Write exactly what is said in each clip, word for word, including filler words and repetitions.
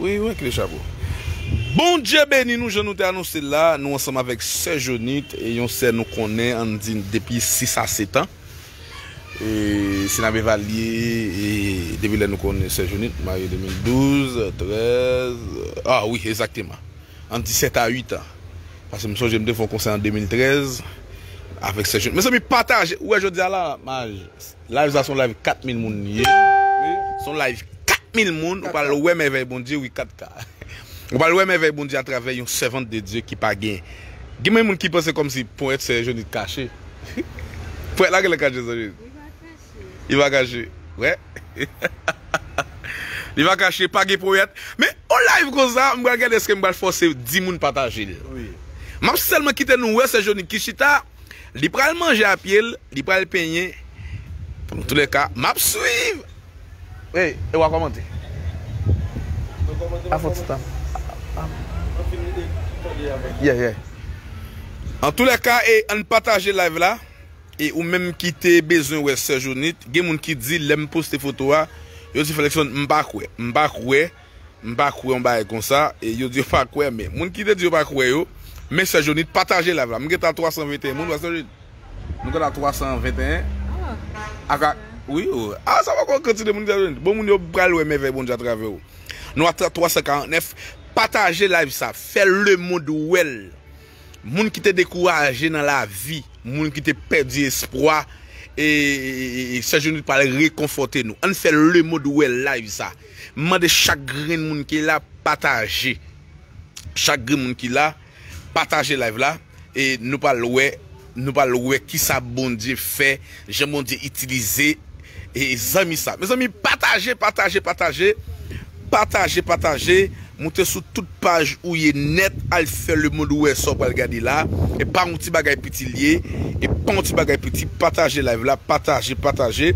Wi, wi, kle chapo. Bondye beni nou, jan nou te anonse l la, nou ansanm avèk sè Jonit, e yon sè nou konnen, ann di depi sis a sèt an. E si n ap evalye, e depi lè nou konnen sè Jonit, marye de mil douz, trèz, a wi, egzakteman. Ann di sèt a uit an. Paske m sonje m te fè yon konsè an de mil trèz avèk sè Jonit. Mezanmi, pataje, ou wè jodi a la, maj, live sa se yon live kat mil moun li ye. Se yon live kat mil moun, ou pral wè mèvèy Bondye, wi, kat K. Ou pral wè mèvèy Bondye atravè yon sèvant de Dye ki pa gen. Gen menm moun ki panse kòmsi ponyèt sè Jonit kache. Ponyèt la genlè kache, sè Jonit. Li pa kache. Wè. Li pa kache, pa gen ponyèt. Men, on live konsa, m pral gade èske m pral fòse dis moun pataje l. M ap sèlman kite nou wè sè Jonit ki chita. Li pral manje a pye l, li pral penyen. Antoulèka, m ap swiv. Ey, e w a kòmante. A fon ti tan. Yeah, yeah. Antoulèka, e ann pataje live la. E ou menm ki te bezwen wè sè Jonit, gen moun ki di lè m poste foto a, yo di Flexon, m pa kwè. M pa kwè. M pa kwè yon bagay konsa, e yo di yo pa kwè, men moun ki te di yo pa kwè yo, men sè Jonit pataje live la. M gentan twa san venteyen moun, wè sè Jonit. Nou gentan twa san venteyen. Aka, wi, o. A, sa poko kantite moun ki sè Jonit. Bon, moun yo pral wè mèvèy Bondye atravè w. Nou a twa san karantnèf, pataje live sa, fè lemonn wè l. Moun ki te dekouraje nan lavi, moun ki te pèdi espwa, e, e, e, e sè Jonit pral rekonfòte nou. Ann fè lemonn wè live sa. M mande chak grenn moun ki la pataje. Chak grenn moun ki la, pataje live la. E nou pral wè, nou pral wè kisa Bondye fè, jan Bondye itilize e zanmi sa. Mezanmi, pataje, pataje, pataje. Pataje, pataje. Moute sou tout paj ou ye nèt, al fè lemonn wè sa w pral gade la. E pa yon ti bagay piti l ye. E pa yon ti bagay piti. Pataje live la, pataje, pataje.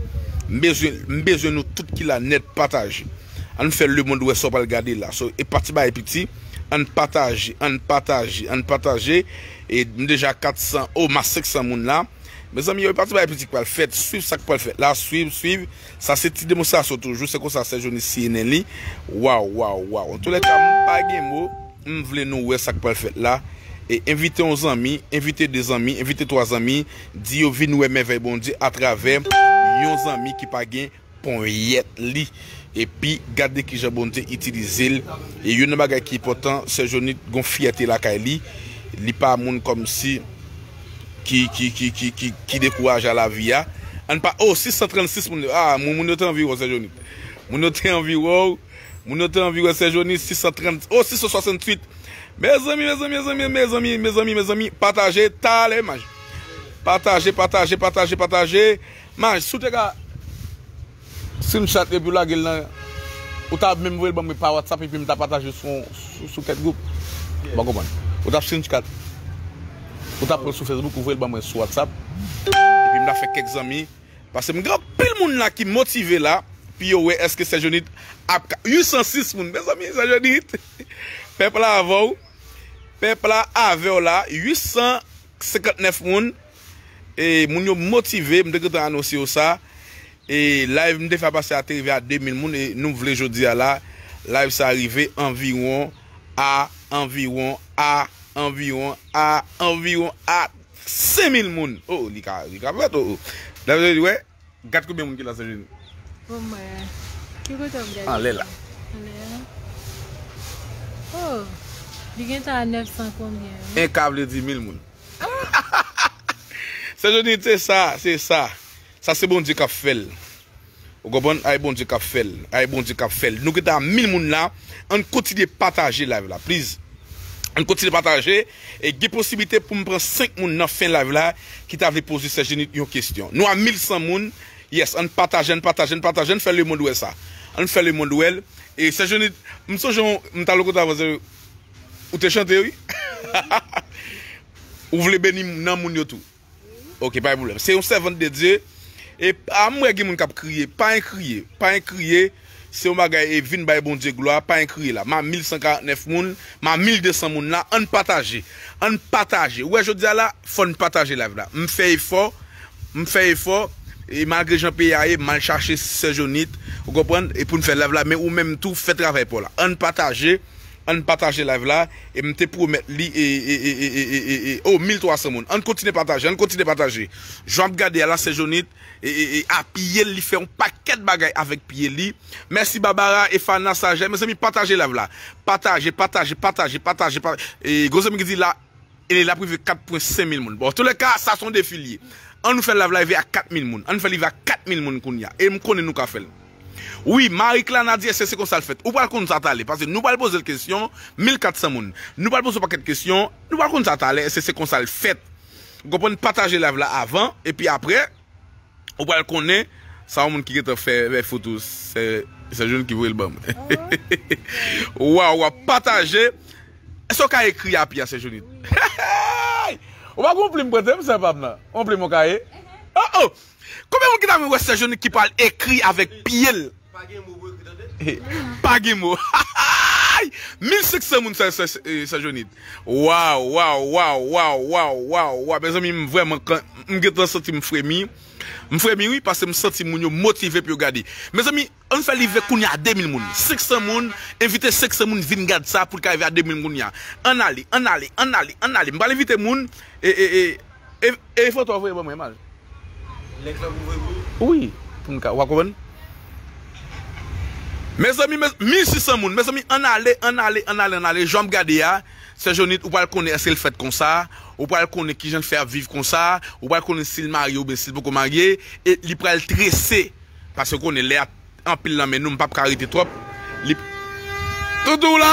M bezwen, m bezwen nou tout ki la nèt pataje. Ann fè lemonn wè sa w pral gade la. So, e pa ti bagay piti. Ann pataje, ann pataje, ann pataje. E m deja kat san, o, m a senk san moun la. Mezanmi, yo, e pa ti bagay piti k pral fèt. Swiv sa k pral fèt la, swiv, swiv. Sa se ti demonstrasyon toujou, se konsa sè Jonit siye nen li. Waw, waw, waw. Antoulèka, m pa gen mo, m vle nou wè sa k pral fèt la. E envite yon zanmi, envite de zanmi, envite twa zanmi, di yo vin wè mèvèy Bondye atravè yon zanmi ki pa gen ponyèt li. Epi, gade kijan Bondye itilize l. E youn nan bagay ki enpòtan, sè Jonit gon fyète lakay li. Li pa moun kòmsi ki, ki, ki, ki, ki, ki dekouraje a lavi a. Ann pa, o, sis san trannsis moun. A, moun, moun yo te anvi wè w, sè Jonit. Moun yo te anvi wè w. Moun yo te anvi wè sè Jonit, sis san trant, o, sis san swasanntuit. Mezanmi, mezanmi, mezanmi, mezanmi, mezanmi, mezanmi, pataje, talè, maj. Pataje, pataje, pataje, pataje. Maj, si w te ka screenshot epi w lage l nan, ou ta menm voye l ban mwen pa WhatsApp epi m ta pataje sou, sou, sou kèk gwoup. Ou pa konprann. Ou t ap screenshot. Ou t ap pran sou Facebook, ou voye l ban mwen sou WhatsApp. Epi m ta fè kèk zanmi. Paske m gen anpil moun la ki motive la, pou yo wè èske sè Jonit ap ka, uit san sis moun. Mezanmi, sè Jonit, pèp la avè w. Pèp la avè w la, uit san senkantnèf moun. E moun yo motive, m te gentan anonse yo sa. E live m te fè pase a te rive a de mil moun, e nou vle jodi a la, live sa rive anviwon a, anviwon a, anviwon a, anviwon a senk mil moun. O, li ka, li ka fèt, o, o. Dayè, wè, gad konbyen moun ki la, sè Jonit. Bon, mwen, ki kote w ap gade? Anlè la. Anlè a? O, li gentan a nèf san konbyen, wi. En K vle di mil moun. Sè Jonit, se sa, se sa. Sa se Bondye k ap fè l. Ou konprann? Ay Bondye k ap fè l. Ay Bondye k ap fè l. Nou gentan a mil moun la. Ann kontinye pataje live la, please. Ann kontinye pataje. E gen posiblite pou m pran senk moun nan fen live la ki ta vle poze sè Jonit yon kesyon. Nou a mil san moun. Yes, ann pataje, ann pataje, ann pataje, ann fè lemonn wè sa. Ann fè lemonn wè l. E sè Jonit, m sonje yon, m t al kontre avè w, ou te chante, wi. Ou vle beni nan moun yo tou. Ok, pa gen pwoblèm. Se yon sèvant de Dye. E a, m wè gen moun k ap kriye. Pa gen kriye. Pa gen kriye. Se yon bagay e vin bay Bondye glwa. Pa gen kriye la. M a mil san karantnèf moun. M a mil de san moun la. Ann pataje. Ann pataje. Ou wè jodi a la, fò n pataje live la. M fè efò. M fè efò. E malgre jan peyi a ye, m al chache Sè Jonit, ou konprann, e pou n fè live la, men ou menm tou, fè travay pa w la. Ann pataje, ann pataje live la, e m te pwomèt li, e, e, e, e, e, e, e, oh, mil twa san moun. Ann kontinye pataje, ann kontinye pataje. Jan w ap gade a la, Sè Jonit, e, e, e, a pye l, li fè yon pakèt bagay avèk pye li. Mèsi Babara, Efana, Sajè, mezanmi, pataje live la. Pataje, pataje, pataje, pataje, pataje. E, gwo zanmi ki di la, e l ap rive kat pwen senk mil moun. Bon, antoulèka, sa se yon defi l ye. Ann nou fè live la rive a kat mil moun. Ann fè l rive a kat mil moun kounye a. E m konnen nou ka fè l. Wi, Marie Claire di, èske se konsa l fèt? Ou pral konn sa talè, paske nou pral poze l kesyon, mil kat san moun. Nou pral poze yon pakèt kesyon, nou pral konn sa talè, èske se konsa l fèt? Ou konprann, pataje live la avan, epi apre, ou pral konnen, sa yon moun ki gentan fè, fè foto, se, se Joun ki voye l ban mwen. Waw, w ap pataje. Èske w ka ekri a pye a, Sè Jounit? Hey! Ou pa gon plim prete m, sè pa m nan? On plim, on kaye? Oh, oh! Konbyen moun ki ta renmen wè Sè Jounit ki pral ekri avèk pye l? Pa gen mo pou ekri, tande. Pa gen mo. Mil senk san moun, Sè, Sè, Sè, Sè Jounit. Waw, waw, waw, waw, waw, waw, waw, waw. Mezanmi, m vrèman, kan, m gentan santi m fremi. M fremi, wi, paske m santi moun yo motive pou yo gade. Mezanmi, ann fè li rive kounye a de mil moun. Senk san moun, envite senk san moun vin gad sa pou l ka rive a de mil moun kounye a. Ann ale, ann ale, ann ale, ann ale. M pral envite moun, e, e, e, e, e foto a voye ban mwen, imaj. Link lan pou voye pou ou? Wi, pou m ka, w a konprann? Mezanmi, mez-, mil sis san moun. Mezanmi, ann ale, ann ale, ann ale, ann ale. Jan m gade a, Sè Jounit, ou pral konnen èske l fèt konsa, ou pral konnen kijan l fè ap viv konsa, ou pral konnen si l marye oubyen si l poko marye, e li pral trese. Paske w konnen lè a anpil nan men nou, m p ap ka rete twòp. Li, Toutou la,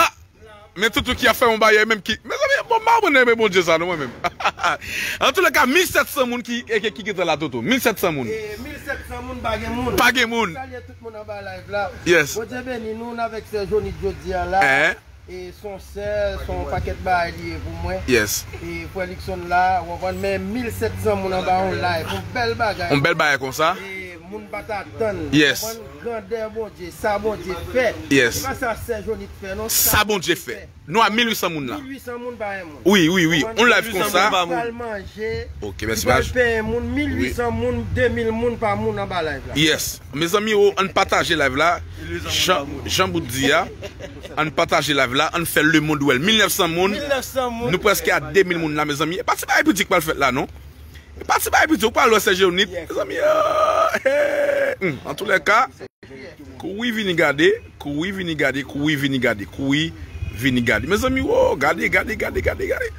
men Toutou ki ap fè yon bagay menm ki, mezanmi, bon, m pa konn renmen Bondye sa non, mwen menm. Antoulèka, mil sèt san moun ki, ki, ki gentan la, Toutou. Mil sèt san moun. E mil sèt san moun, pa gen moun. Pa gen moun. Salye tout moun anba live la. Yes. Bondye beni nou, n avèk Sè Jounit jodi a la. Eh. E se yon sè, se yon pakèt bagay li ye pou mwen. Yes. E frè Luckson la, w konprann, men mil sèt san moun anba yon live, yon bèl bagay. Yon bèl bagay konsa. E moun pa t atann. Yes. Konprann grandè Bondye, sa Bondye fè. Yes. Se pa sa Sè Jounit fè, non. Sa Bondye fè. Nou a mil uit san moun la. Mil uit san moun pa yon moun. Wi, wi, wi. Yon live konsa. Pral manje. Ok, mèsi, Baj. Li pral peye moun, mil uit san moun, de mil moun pa moun anba live la. Yes. Mezanmi, oh, ann pataje live la. Jan, jan Bout di a, ann pataje live la, ann fè lemonn wè l. Mil nèf san moun, nou prèske a de mil moun la, mezanmi. E pa ti bagay piti k pral fèt la, non. E pa ti bagay piti, ou pral wè Sè Jounit, mezanmi, oh, hey, hmm, antoulèka, kouri vini gade, kouri vini gade, kouri vini gade, kouri vini gade. Mezanmi, oh, gade, gade, gade, gade, gade.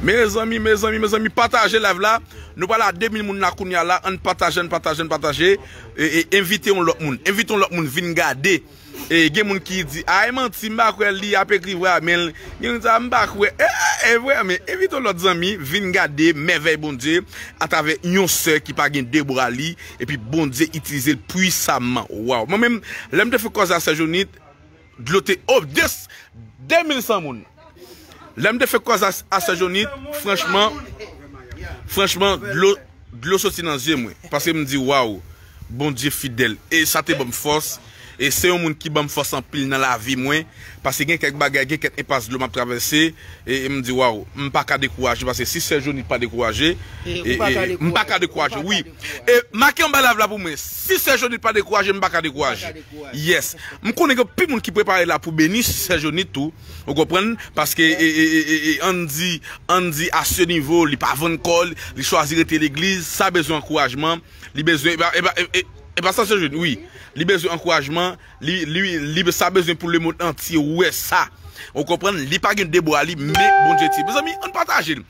Mezanmi, mezanmi, mezanmi, pataje live la. Nou pral a de mil moun la kounye a la. Ann pataje, ann pataje, ann pataje. E, e, envite yon lòt moun. Envite yon lòt moun vin gade. E gen moun ki di, "Ay, manti, m pa kwè li ap ekri vre a, men l." Gen moun di, "A, m pa kwè." E, e, e vre, men envite yon lòt zanmi vin gade mèvèy Bondye atravè yon sè ki pa gen de bra li, epi Bondye itilize l pwisaman. Waw. Mwen menm, lè m te fè koze a Sè Jounit, dlo te, oh, de, de mil san moun. Lè m te fè koze a, a Sè Jounit, franchman, franchman, dlo, dlo soti nan zye mwen. Paske m di, waw, Bondye fidèl. E sa te ban m fòs. E se yon moun ki ban m fòs anpil nan lavi mwen. Paske gen kèk bagay, gen kèk enpas dlo m ap travèse. E, e m di, waw, m pa ka dekouraje. Paske si Sè Jounit pa dekouraje, e, e, m pa ka dekouraje, wi. E make anba live la pou mwen. Si Sè Jounit pa dekouraje, m pa ka dekouraje. Yes. M konnen gen anpil moun ki prepare la pou beni Sè Jounit tou. Ou konprann? Paske, e, e, e, e, e, ann di, ann di a se nivo, li pa vann kò l, li chwazi rete legliz, sa bezwen ankourajman, li bezwen, e pa, e pa, e, e, e pa sa Sè Jounit, wi. Li bezwen ankourajman, li, li, li, sa bezwen pou lemonn antye wè sa. Ou konprann? Li pa gen de bra li, men Bondye ti. Mezanmi, ann pataje l.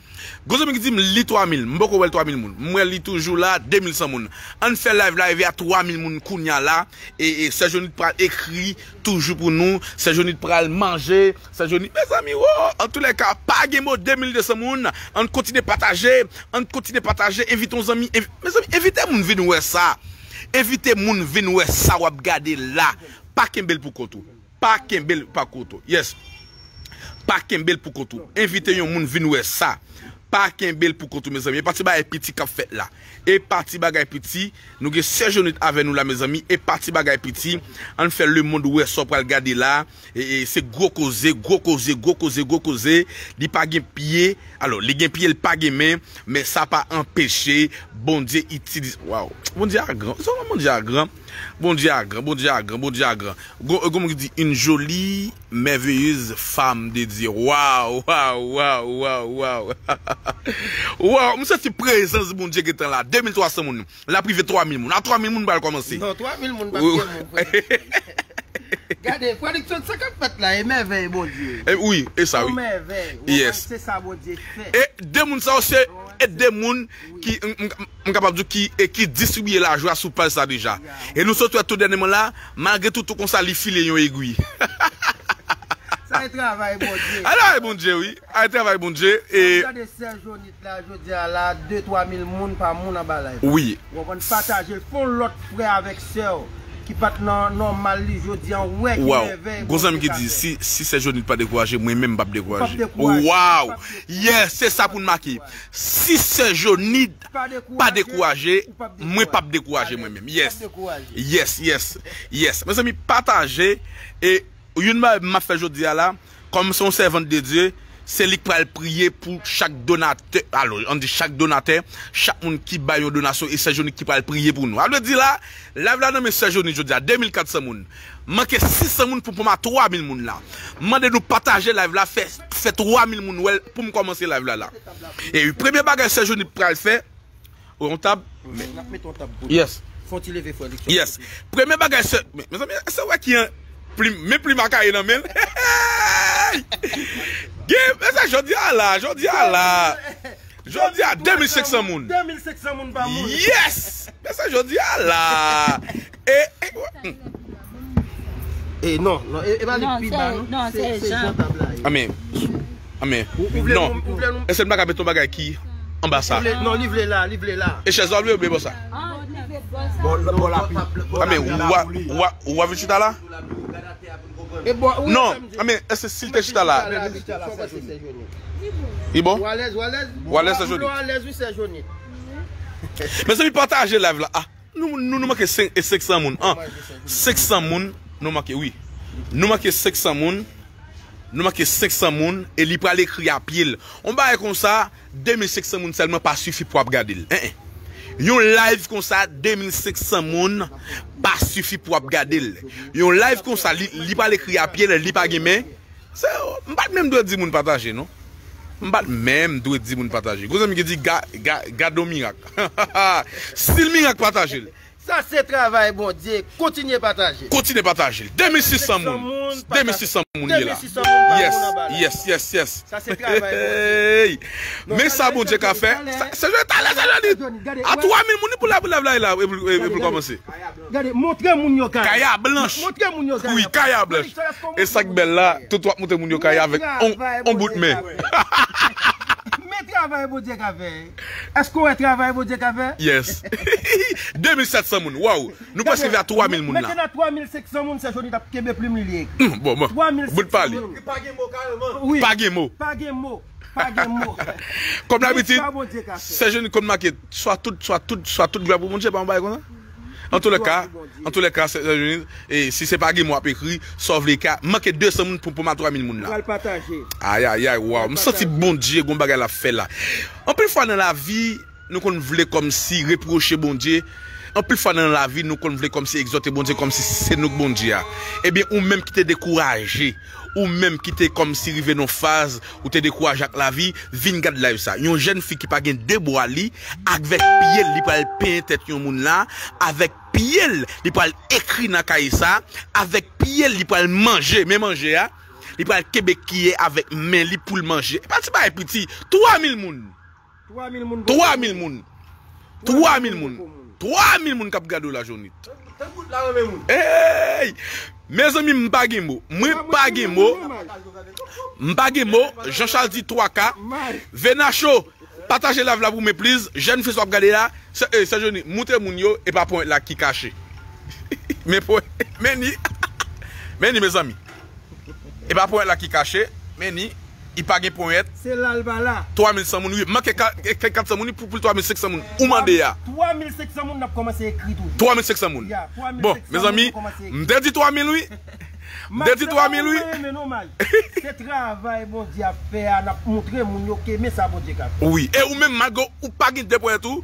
Gon zanmi ki di m li twa mil, m poko wè l twa mil moun. M wè li toujou la, de mil san moun. Ann fè live la rive a twa mil moun kounya la. E, e Sè Jounit pral ekri toujou pou nou. Sè Jounit pral manje. Sè Jounit, mezanmi, wo! Antoulèka, pa gen mo, de mil de san moun. Ann kontinye pataje. Ann kontinye pataje. Envite yon zanmi. Envi-, mezanmi, envite moun vin wè sa. Envite moun vin wè sa w ap gade la. Pa kenbe l pou kont ou. Pa kenbe l pa kout ou. Yes. Pa kenbe l pou kont ou. Envite yon moun vin wè sa. Pa kenbe l pou kont ou, mezanmi. E pa ti bagay piti k ap fèt la. E pa ti bagay piti. Nou gen Sè Jonit avè nou la, mezanmi. E pa ti bagay piti. Ann fè lemonn wè sa w pral gade la. E, e, se gwo koze, gwo koze, gwo koze, gwo koze. Li pa gen pye. Alò, li gen pye, li pa gen men. Men sa pa anpeche Bondye itilize. Waw. Bondye a gran. Bondye a gran. Bondye a gran, Bondye a gran, Bondye a gran. Gon, gon moun ki di, une jolie, merveilleuse femme de Dieu. Waw, waw, waw, waw, waw. Waw, m santi prezans Bondye gentan la. De mil twa san moun. L ap rive twa mil moun. A twa mil moun pral kòmanse. Non, twa mil moun pa gen moun, frè. Gade, pwodiksyon, sa k ap fèt la, e mèvèy Bondye. E, wi, e sa, wi. Yon mèvèy. Ou konprann? Yes. Se sa Bondye fè. E de moun sa yo, se, e de moun ki, m, m, m kapab di w ki, e ki distribiye lajwa sou paj sa deja. Yeah. E nou sot wè tou dènyèman la, malgre toutou konsa, li file yon egwi. Sa e travay Bondye. A travay Bondye, wi. A travay Bondye. E gade Sè Jonit la, jodi a la, de twa mil moun pa moun anba live. Wi. Ou konprann, pataje l, fè yon lòt frè avèk sè w ki pa t nan nòmal li jodi a, wè ki mèvèy Bondye ka fè. Waw. Gon zanmi ki di, si, si Sè Jonit pa dekouraje, mwen menm m p ap dekouraje. Ou p ap dekouraje. Waw. Ou p ap dekouraje. Yes, se sa pou n make. Si Sè Jonit pa dekouraje, mwen p ap dekouraje mwen menm. Yes. Yes, yes, yes. Mezanmi, pataje. E youn bagay m ap fè jodi a la, kòm se yon sèvant de Dye, se li k pral priye pou chak donatè. Alò, ann di chak donatè, chak moun ki bay yon donasyon, e Sè Jonit ki pral priye pou nou. A vle di la, live la nan men Sè Jonit jodi a, de mil kat san moun. Manke sis san moun pou pran twa mil moun la. Mande nou pataje live la, fè, fè twa mil moun wè l pou m kòmanse live la la. E premye bagay Sè Jonit pral fè, yon tab. N ap mete yon tab pou nou. Yes. Fè yon ti leve frè Luckson. Yes. Premye bagay se, men, mezanmi, se wè ki an plim, men plim a kaye nan men l. Gen, men se jodi a la, jodi a la. Jodi a, de mil senk san moun. De mil senk san moun pa moun. Yes! Men se jodi a la. E, e, hmm. E non, non, e, e pa li k pi ba, non. Non, se, se jan tab la ye. Amèn. Amèn. Ou, ou vle nou, ou vle nou. Èske m pa ka mete yon bagay ki anba sa? Li vle, non, li vle la, li vle la. E chèz la w vle oubyen bò sa? Bò, bò lapi. Amèn, ou a, ou a, ou a vin chita la? E bò, wi, non, amèn, èske si l te chita la? Li bon? Ou alèz, ou alèz? Mezanmi, pataje live la. Ah. Nou, nou, nou manke senk, e senk san moun. An, senk san moun, nou manke, wi. Nou manke senk san moun. Nou manke senk san moun, e li pral ekri a pye l. Yon bagay konsa, de mil senk san moun sèlman pa sifi pou ap gade l. En, en. Yon live konsa, de mil senk san moun pa sifi pou ap gade l. Yon live konsa, li, li pral ekri a pye l, li pa gen men. Se, m pa t menm dwe di moun pataje, non. M pa t menm dwe di moun pataje. Gwo zanmi ki di, ga, ga, gade yon mirak. Stil mirak pataje l. Sa se travay Bondye. Kontinye pataje. Kontinye pataje l. De mil sis san moun. De mil sis san moun ye la. Yes, yes, yes, yes. Sa se travay Bondye. Men sa Bondye ka fè. Sa, se jodi talè, se jodi. A twa mil moun pou la, pou la, pou la, pou la, e pou, e pou l kòmanse. Gade, montre moun yo kay. Kay a blanch. Montre moun yo kay. Wi, kay a blanch. E sa k bèl la, tout w ap montre moun yo kay avèk on, on bout men. Men travay Bondye ka fè. Èske w wè travay Bondye ka fè? Yes. De mil sèt san moun, waw. Nou prèske rive a twa mil moun la. Mentenan twa mil senk san moun, se Joni t ap kenbe plim li, li ekri. Hmm, bon, bon. Bout pale. Pa gen mo kareman. Wi. Pa gen mo. Pa gen mo. Pa gen mo. Kòm dabitid, Sè Joni konn make, swa tout, swa tout, swa tout glwa pou Bondye, pa yon bagay konsa? An tou lè ka, an tou lè ka, Sè Joni, e, si se pa gen mo ap ekri, sa w vle ka, manke de san moun pou, pou m a twa mil moun la. Pral pataje. Ay, ay, ay, waw. M santi Bondye gon bagay l ap fè la. Anpil fwa nan lavi, nou konn vle kòmsi repwoche Bondye. Anpil fwa nan lavi, nou konn vle kòmsi egzòte Bondye, kòmsi se nou k Bondye a. Ebyen, ou menm ki te dekouraje, ou menm ki te kòmsi rive nan faz ou te dekouraje ak lavi, vin gad live sa. Yon jèn fi ki pa gen de bwa li, avèk pye l, li pral penyen tèt yon moun la, avèk pye l, li pral ekri nan kaye sa, avèk pye l, li pral manje, men manje a, li pral kenbe kiyè avèk men li pou l manje. E pa ti bagay piti, twa mil moun. Twa mil moun. Twa mil moun. Twa mil moun. Twa mil moun k ap gade w la, Jonit. Ey! Mezanmi, m pa gen mo. Mwen pa gen mo. M pa gen mo. Jean Charles di twa K. Venacho, pataje live la pou mwen, please. Jèn fi sa w ap gade la. Sè, eh, Sè Joni, moutre moun yo, e pa ponyèt la ki kache. Men ponyèt, men ni. Men ni, mezanmi. E pa ponyèt la ki kache, men ni. Li pa gen ponyèt. Se la l pa la. Twa mil san moun, wi. Manke ka- ke- kat san moun, wi, pou, pou twa mil senk san moun. Ou mande a. Twa mil senk san moun, n ap kòmanse ekri tou. Twa mil senk san moun. Ya, twa mil senk san moun, nou kòmanse ekri. Bon, mezanmi, m te di twa mil, wi. M te di twa mil, wi. Mwen renmen non, Maj. Se travay Bondye ap fè a, n ap montre moun yo ke men sa Bondye ka fè. Wi. E ou menm, malgre ou pa gen de ponyèt ou,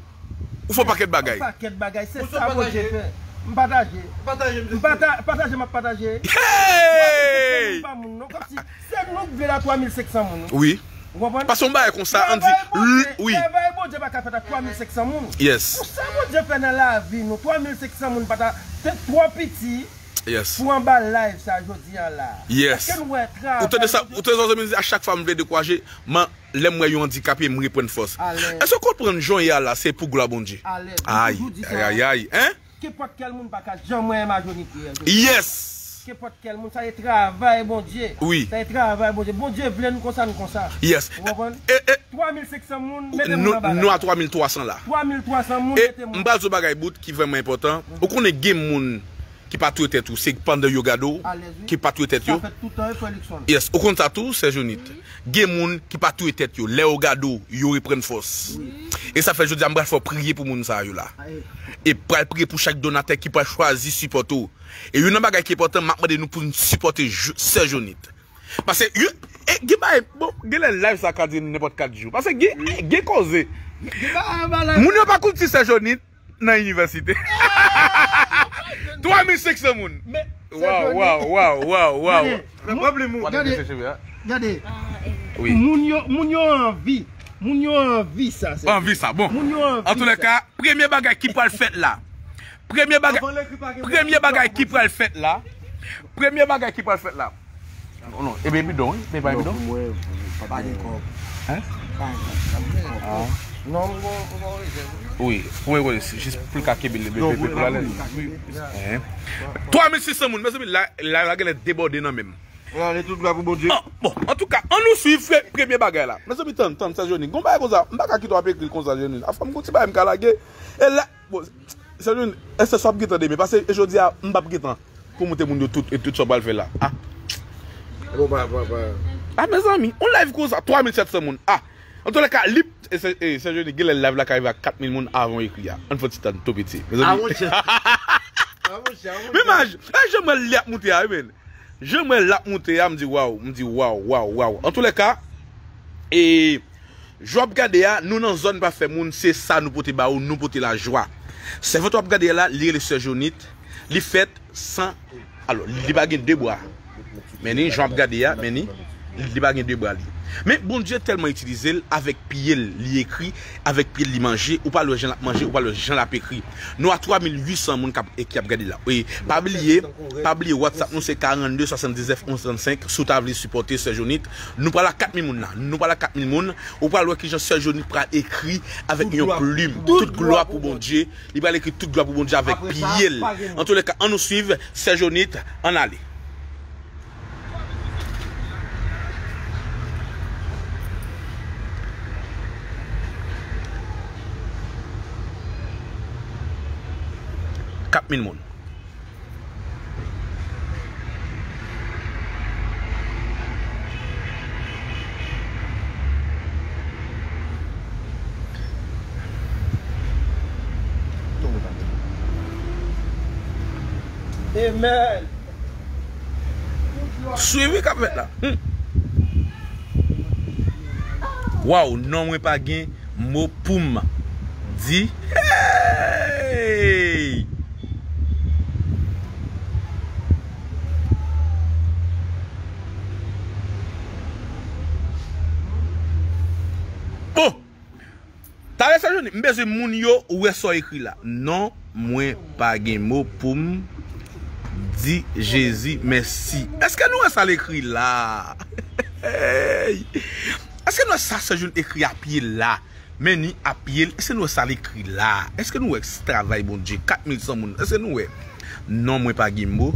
ou fè yon pakèt bagay. Yon pakèt bagay, se sa Bondye fè. M pataje. Pataje, m pata- pataje, m ap pataje. Hey! Pa moun, non, kòmsi se nou k vle la, twa mil senk san moun. Wi. Ou konprann? Paske yon bagay konsa, ann di, travay Bondye, wi. Travay Bondye pa ka fèt ak twa mil senk san moun. Yes. Pou sa Bondye fè nan lavi nou, twa mil senk san moun pa ta, se twò piti. Yes. Pou anba live sa jodi a la. Yes. Èske nou wè travay Bondye? Ou tande sa, ou tande sa, zanmi, a chak fwa m vle dekouraje, man, lè m wè yon andikape, m reprann fòs. Alèz. Èske w konprann jan w ye a la, se pou glwa Bondye? Alèz. Ay, ay, ay, ay, hein? Kenpòt kèl moun pa ka janm wè majonite a. Yes! Kenpòt kèl moun, sa e travay Bondye. Wi. Sa e travay Bondye. Bondye vle nou konsa, nou konsa. Yes. Ou konprann? E, e, twa mil senk san moun, mete moun anba la. Nou a twa mil twa san la. Twa mil twa san moun, mete moun. E m pral di w bagay bout ki vrèman enpòtan. Ou konnen gen moun ki pa touye tèt yo, se pandan yo gade w, ki pa touye tèt yo. Sa fèt toutan, wi, frè Luckson. Yes, ou konn sa tou, sè Jonit. Gen moun ki pa touye tèt yo, lè yo gade w, yo reprann fòs. Wi. E sa fè jodi a m pral fè w priye pou moun sa yo la. E pral priye pou chak donatè ki pral chwazi sipòte w. E youn nan bagay ki enpòtan, m ap mande nou pou n sipòte sè Jonit. Paske, e, gen bagay, bon, gen lè live sa ka dire nenpòt kat jou. Paske gen, gen koze. Moun yo pa koute sè Jonit nan inivèsite. Twa mil senk san moun. Waw, waw, waw, waw, waw. Gade, gade, gade. Wi. Moun yo, moun yo anvi. Moun yo anvi sa, sè. Anvi sa, bon. Moun yo anvi sa. Antoulèka, premye bagay ki pral fèt la. Premye bagay, premye bagay ki pral fèt la. Premye bagay ki pral fèt la. Oh non, e ben bidon, wi, men pa bidon. Mwen, pa gen kòb. Hein? Pa gen kòb. Ah. Non, mwen, mwen, mwen, wi, pou mwen, jis pou l ka kenbe l, pou l alèz. Hein? Twa mil sis san moun, mezanmi, la, la, la genlè debòde nan men m. Ann ale tout glwa pou Bondye. Ah, bon, antouka, ann nou swiv pre- premye bagay la. Mezanmi, tann, tann, sè Joni. Gon bagay konsa, m pa ka kite w ap ekri l konsa, Joni. Afè m gon ti bagay m ka lage. E la, bon, sè Joni, èske sa w ap gentan demen? Paske e jodi a, m p ap gentan pou montre moun yo tout, e tout sa w pral fè la. Ah. Bon, pa, pa, pa. Ah, mezanmi, on live konsa, twa mil sèt san moun. Ah. Antoulèka, li, e sè, e sè Joni, genlè live la ka rive a kat mil moun avan w ekri a. Ann fè yon ti tann tou piti. Mezanmi. Ah, monchè. Ah, monchè, ah, monchè. Men Maj, e jan m wè l ap moute a, wi, men. Jan m wè l ap moute a, m di waw, m di waw, waw, waw. Antoulèka, e, jan w ap gade a, nou nan zòn pa fè moun, se sa nou pote ba ou, nou pote lajwa. Sèvant w ap gade a la, li rele sè Jonit, li fèt san, alò, li pa gen de bra. Men ni, jan w ap gade a, men ni, li pa gen de bra li. Men Bondye tèlman itilize l, avèk pye l, li ekri, avèk pye l, li manje, ou pral wè jan l ap manje, ou pral wè jan l ap ekri. Nou a twa mil uit san moun k ap, e ki ap gade la. E pa bliye, pa bliye WhatsApp nou se karannde swasanndiznèf onz trannsenk. Si w ta vle sipòte sè Jonit, nou pral a kat mil moun la. Nou pral a kat mil moun. Ou pral wè kijan sè Jonit pral ekri avèk yon plim. Tout glwa pou Bondye. Li pral ekri tout glwa pou Bondye avèk pye l. Antoulèka, ann nou swiv sè Jonit, ann ale. Kat mil moun. Amen. Swiv wi k ap fèt la. Hmm. Waw, non mwen pa gen mo pou m di. Hey! Oh! Talè sè Joni, m bezwen moun yo wè sa w ekri la. Non, mwen pa gen mo pou m di Jezi mèsi. Èske nou wè sa l ekri la? Hey! Èske nou wè sa sè Joni ekri a pye l la? Men ni a pye l. Èske nou wè sa l ekri la? Èske nou wè travay Bondye? Kat mil san moun. Èske nou wè? Non, mwen pa gen mo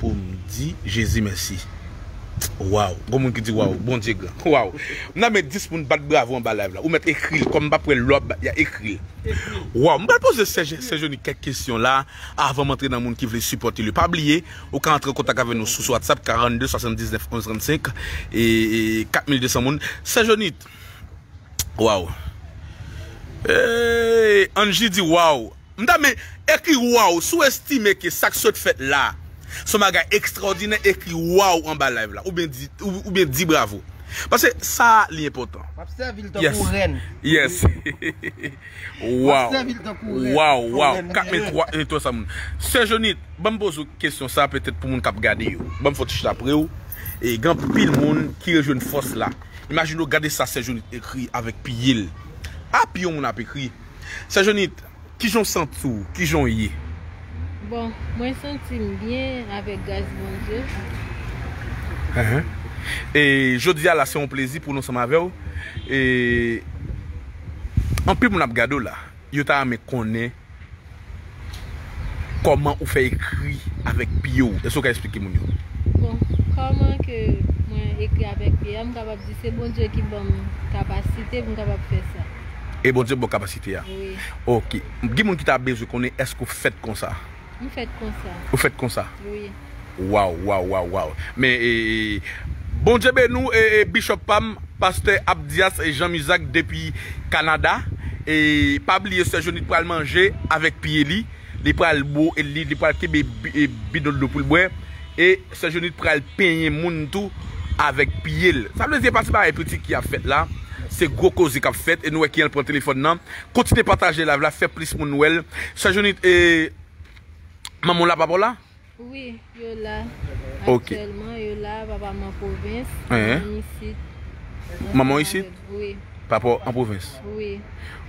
pou m di Jezi mèsi. Waw, gon moun ki di waw, Bondye gran. Waw. M nan men dis moun bat bravo anba live la. Ou mèt ekri l, kòm m pa p wè lòb, y a ekri l. Waw, m pral poze Sè Je-, Sè Joni kèk kesyon la, avan m antre nan moun ki vle sipòte li. Pa bliye, ou ka antre an kontak avè nou sou, sou WhatsApp, karannde swasanndiznèf onz trannsenk, e, e kat mil de san moun. Sè Joni, waw. Ey, Angie di waw. M ta men ekri waw, si w estime ke sa k sot fèt la, se yon bagay ekstraòdinè, ekri waw anba live la, oubyen di, ou, oubyen di bravo. Paske sa li enpòtan. M ap sèvi l tankou rèn. Yes. Waw. M ap sèvi l tankou rèn. Waw, waw. Kat mil twa, e, twa san moun. Sè Jonit, ban m poze w kesyon sa, petèt pou moun k ap gade yo. Ban m fè w ti chita pre w. E gen anpil moun ki rejwenn fòs la. Imajine w gade sa Sè Jonit ekri avèk pye l. A, pye yon moun ap ekri. Sè Jonit, kijan w santi w? Kijan w ye? Bon, mwen santi m byen avèk gras Bondye. Enhen. E jodi a la, se yon plezi pou nou ansanm avè w. E anpil moun ap gade w la. Yo ta renmen konnen kòman ou fè ekri avèk pye w. Èske w ka eksplike moun yo? Bon, kòman ke mwen ekri avèk pye a, m kapab di se Bondye ki ban m kapasite pou m kapab fè sa. E Bondye ban w kapasite a? Wi. Oke. Gen moun ki ta bezwen konnen èske w fèt konsa? M fèt konsa. Ou fèt konsa? Wi. Waw, waw, waw, waw. Men, e, e, Bondye beni w, e, e, Bishop pa m, Pastè Abdias Jean Mizak depi Kanada. E pa bliye Sè Jonit pral manje avèk pye li. Li pral bo-, e li, li pral kenbe bi-, e bidon dlo pou l bwè. E Sè Jonit pral penyen moun tou avèk pye l. Sa vle di, e pa ti bagay piti ki ap fèt la. Se gwo koze k ap fèt. E nou wè ki an pran telefòn nan. Kontinye pataje live la, fè plis moun wè l. Sè Jonit, e manman w la, papa w la? Wi, yo la. Ok. Aktyèlman, yo la, papa m an pwovens, manman m isit. Manman w isit? Wi. Papa w an pwovens? Wi.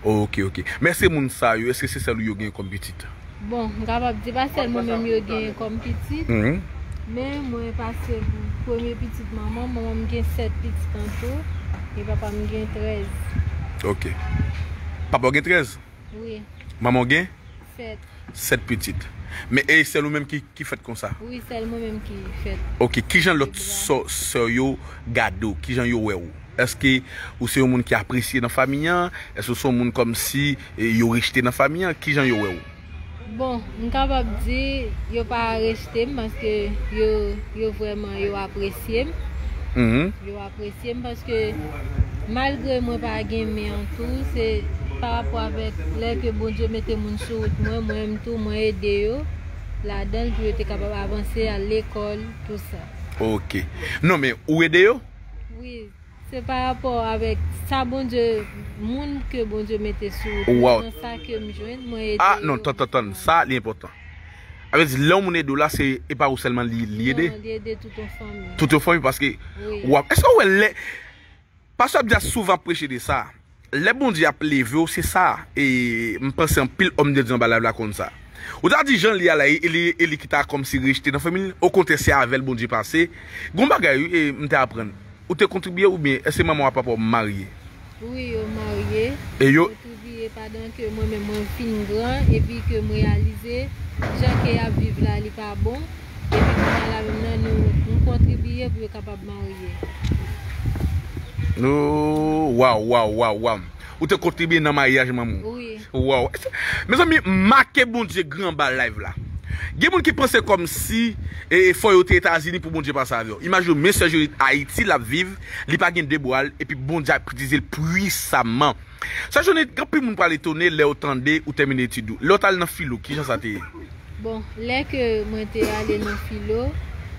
Ok, ok. Men èske moun sa yo, èske se sèl ou yo gen kòm pitit? Bon, m kapab di pa sèl mwen menm yo gen kòm pitit, mhm, men mwen pase pou premye pitit manman m, manman m gen sèt pitit an tou, e papa m gen trèz. Ok. Papa w gen trèz? Wi. Manman w gen? Sèt. Sèt pitit. Men e sèl ou menm ki, ki fèt konsa? Wi, sèl mwen menm ki fèt. Ok, kijan lòt sè, sè yo gade w? Kijan yo wè w? Èske ou se yon moun ki apresye nan fanmi an? Èske ou se yon moun kòmsi, e, yo rejte nan fanmi an? Kijan yo wè w? Bon, m kapab di yo pa rejte m paske yo, yo vrèman, yo apresye m. Mhm. Yo apresye m paske malgre mwen pa gen men an tou, se pa rapò avèk lè ke Bondye mete moun sou wout mwen, mwen menm tou, mwen ede yo ladan l pou yo te kapab avanse, al lekòl, tou sa. Ok. Non, men ou ede yo? Wi, se pa rapò avèk sa Bondye, moun ke Bondye mete sou wout mwen, nan sa ke m jwenn, mwen ede yo. Ah, non, tann, tann, tann. Sa, li enpòtan. Sa vle di, lè yon moun ede w la, se, e pa ou sèlman li, li ede? Non, li ede tout yon fanmi. Tout yon fanmi, paske, wi, w ap, èske w wè lè, Pastè Abdias souvan ap preche de sa. Lè Bondye ap leve w, se sa. E m panse anpil òm de Dye anba live la konn sa. Ou ta di jan li a la, e li, e li ki ta kòmsi rejte nan fanmi l. Okontrè, se avè l Bondye pase. Gon bagay, wi, e m te aprann. Ou te kontribye oubyen èske manman w ak papa w marye? Wi, yo marye. E yo? Kontribye pandan ke mwen menm mwen fin gran epi ke m reyalize jan ke y ap viv la, li pa bon. Epi kounye a la menm nan, nou, m kontribye pou yo kapab marye. Oh, waw, waw, waw, waw. Ou te kontribye nan maryaj manman w? Wi. Waw. Mezanmi, make Bondye gran anba live la. Gen moun ki panse kòmsi, e, e, fò yo te Etazini pou Bondye pase avè w. Imajine w, men Sè Jonit Ayiti l ap viv, li pa gen de bra l, epi Bondye ap itilize l pwisaman. Sè Jonit, gen anpil moun pral etone lè yo tande ou tèmine etid ou. Lè w t al nan filo, kijan sa te ye? Bon, lè ke mwen te ale nan filo,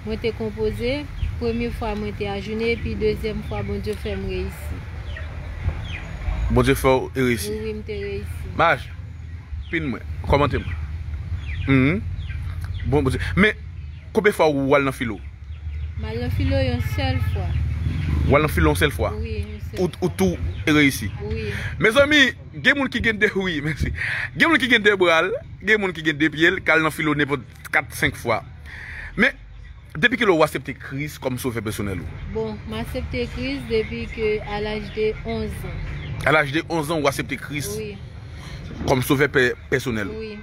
mwen te konpoze, premye fwa mwen te ajounen, epi dezyèm fwa Bondye fè m reyisi. Bondye fè w reyisi? Wi, wi, m te reyisi. Maj, pin mwen, kòmante mwen. Mhm. Bon, Bondye. Men, konbyen fwa ou al nan filo? M al nan filo yon sèl fwa. Ou al nan filo yon sèl fwa? Wi, yon sèl fwa. Ou, ou tou reyisi? Wi. Mezanmi, gen moun ki gen de, wi, mèsi. Gen moun ki gen de bra l, gen moun ki gen de pye l, k al nan filo nenpòt kat, senk fwa. Men, depi kilè ou aksepte Kris kòm sovè pèsonèl ou? Bon, m aksepte Kris depi ke a laj de onz an. A laj de onz an, ou aksepte Kris, wi, kòm sovè pè-, pèsonèl ou? Wi.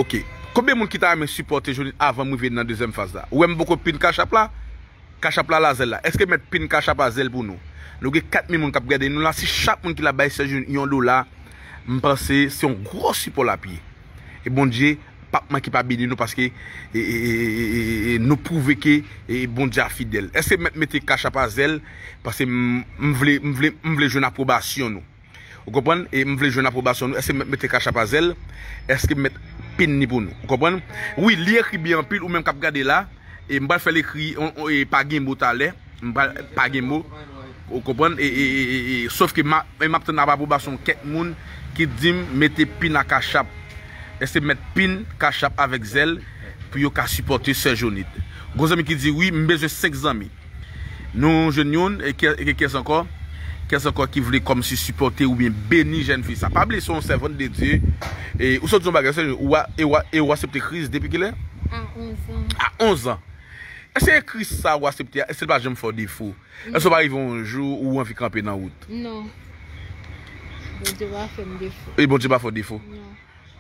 Ok. Konbyen moun ki ta renmen sipòte Jonit avan m rive nan dezyèm faz la? Ou wè m poko pin Cash App la? Cash App la, Lazèl la. Èske mèt pin Cash App a Zèl pou nou? Nou gen kat mil moun k ap gade nou la. Si chak moun ki la bay Sè Jeni yon dola, m panse se yon gwo sipò l ap ye. E Bondye p ap manke pa beni nou paske e, e, e, e, e, e, nou pwouve ke e, Bondye a fidèl. Èske mèt mete Cash App a Zèl? Paske m, m vle, m vle, m vle jwenn apwobasyon nou. Ou konprann? E m vle jwenn apwobasyon nou. Èske m mèt mete Cash App a Zèl? Èske m mèt pin ni pou nou? Ou konprann? Wi, li ekri byen anpil, ou menm k ap gade la. E m pral fè l ekri on, on, e pa gen mo talè. M pral pa gen mo. Ou konprann? E, e, e, e, e, sof ke m a, e m ap tann ap apwobasyon kèk moun ki di m mete pin a Cash App. Èske m mèt pin Cash App avèk Zèl pou yo ka sipòte Sè Jonit? Gon zanmi ki di, wi, m bezwen senk zanmi. Nou jwenn youn, e kè-, e kès ankò? Kès ankò ki vle kòmsi sipòte oubyen beni jèn fi sa? Pa bliye, se yon sèvant de Dye. E ou sot di yon bagay, se, ou a, e w a, e w aksepte Kris depi kilè? A onz an. A onz an. Èske Kris sa ou aksepte a, èske l pa janm fè w defo? Èske w pa rive yon jou ou anvi kanpe nan wout? Non. Bondye pa fè m defo. E Bondye pa fè w defo? Non.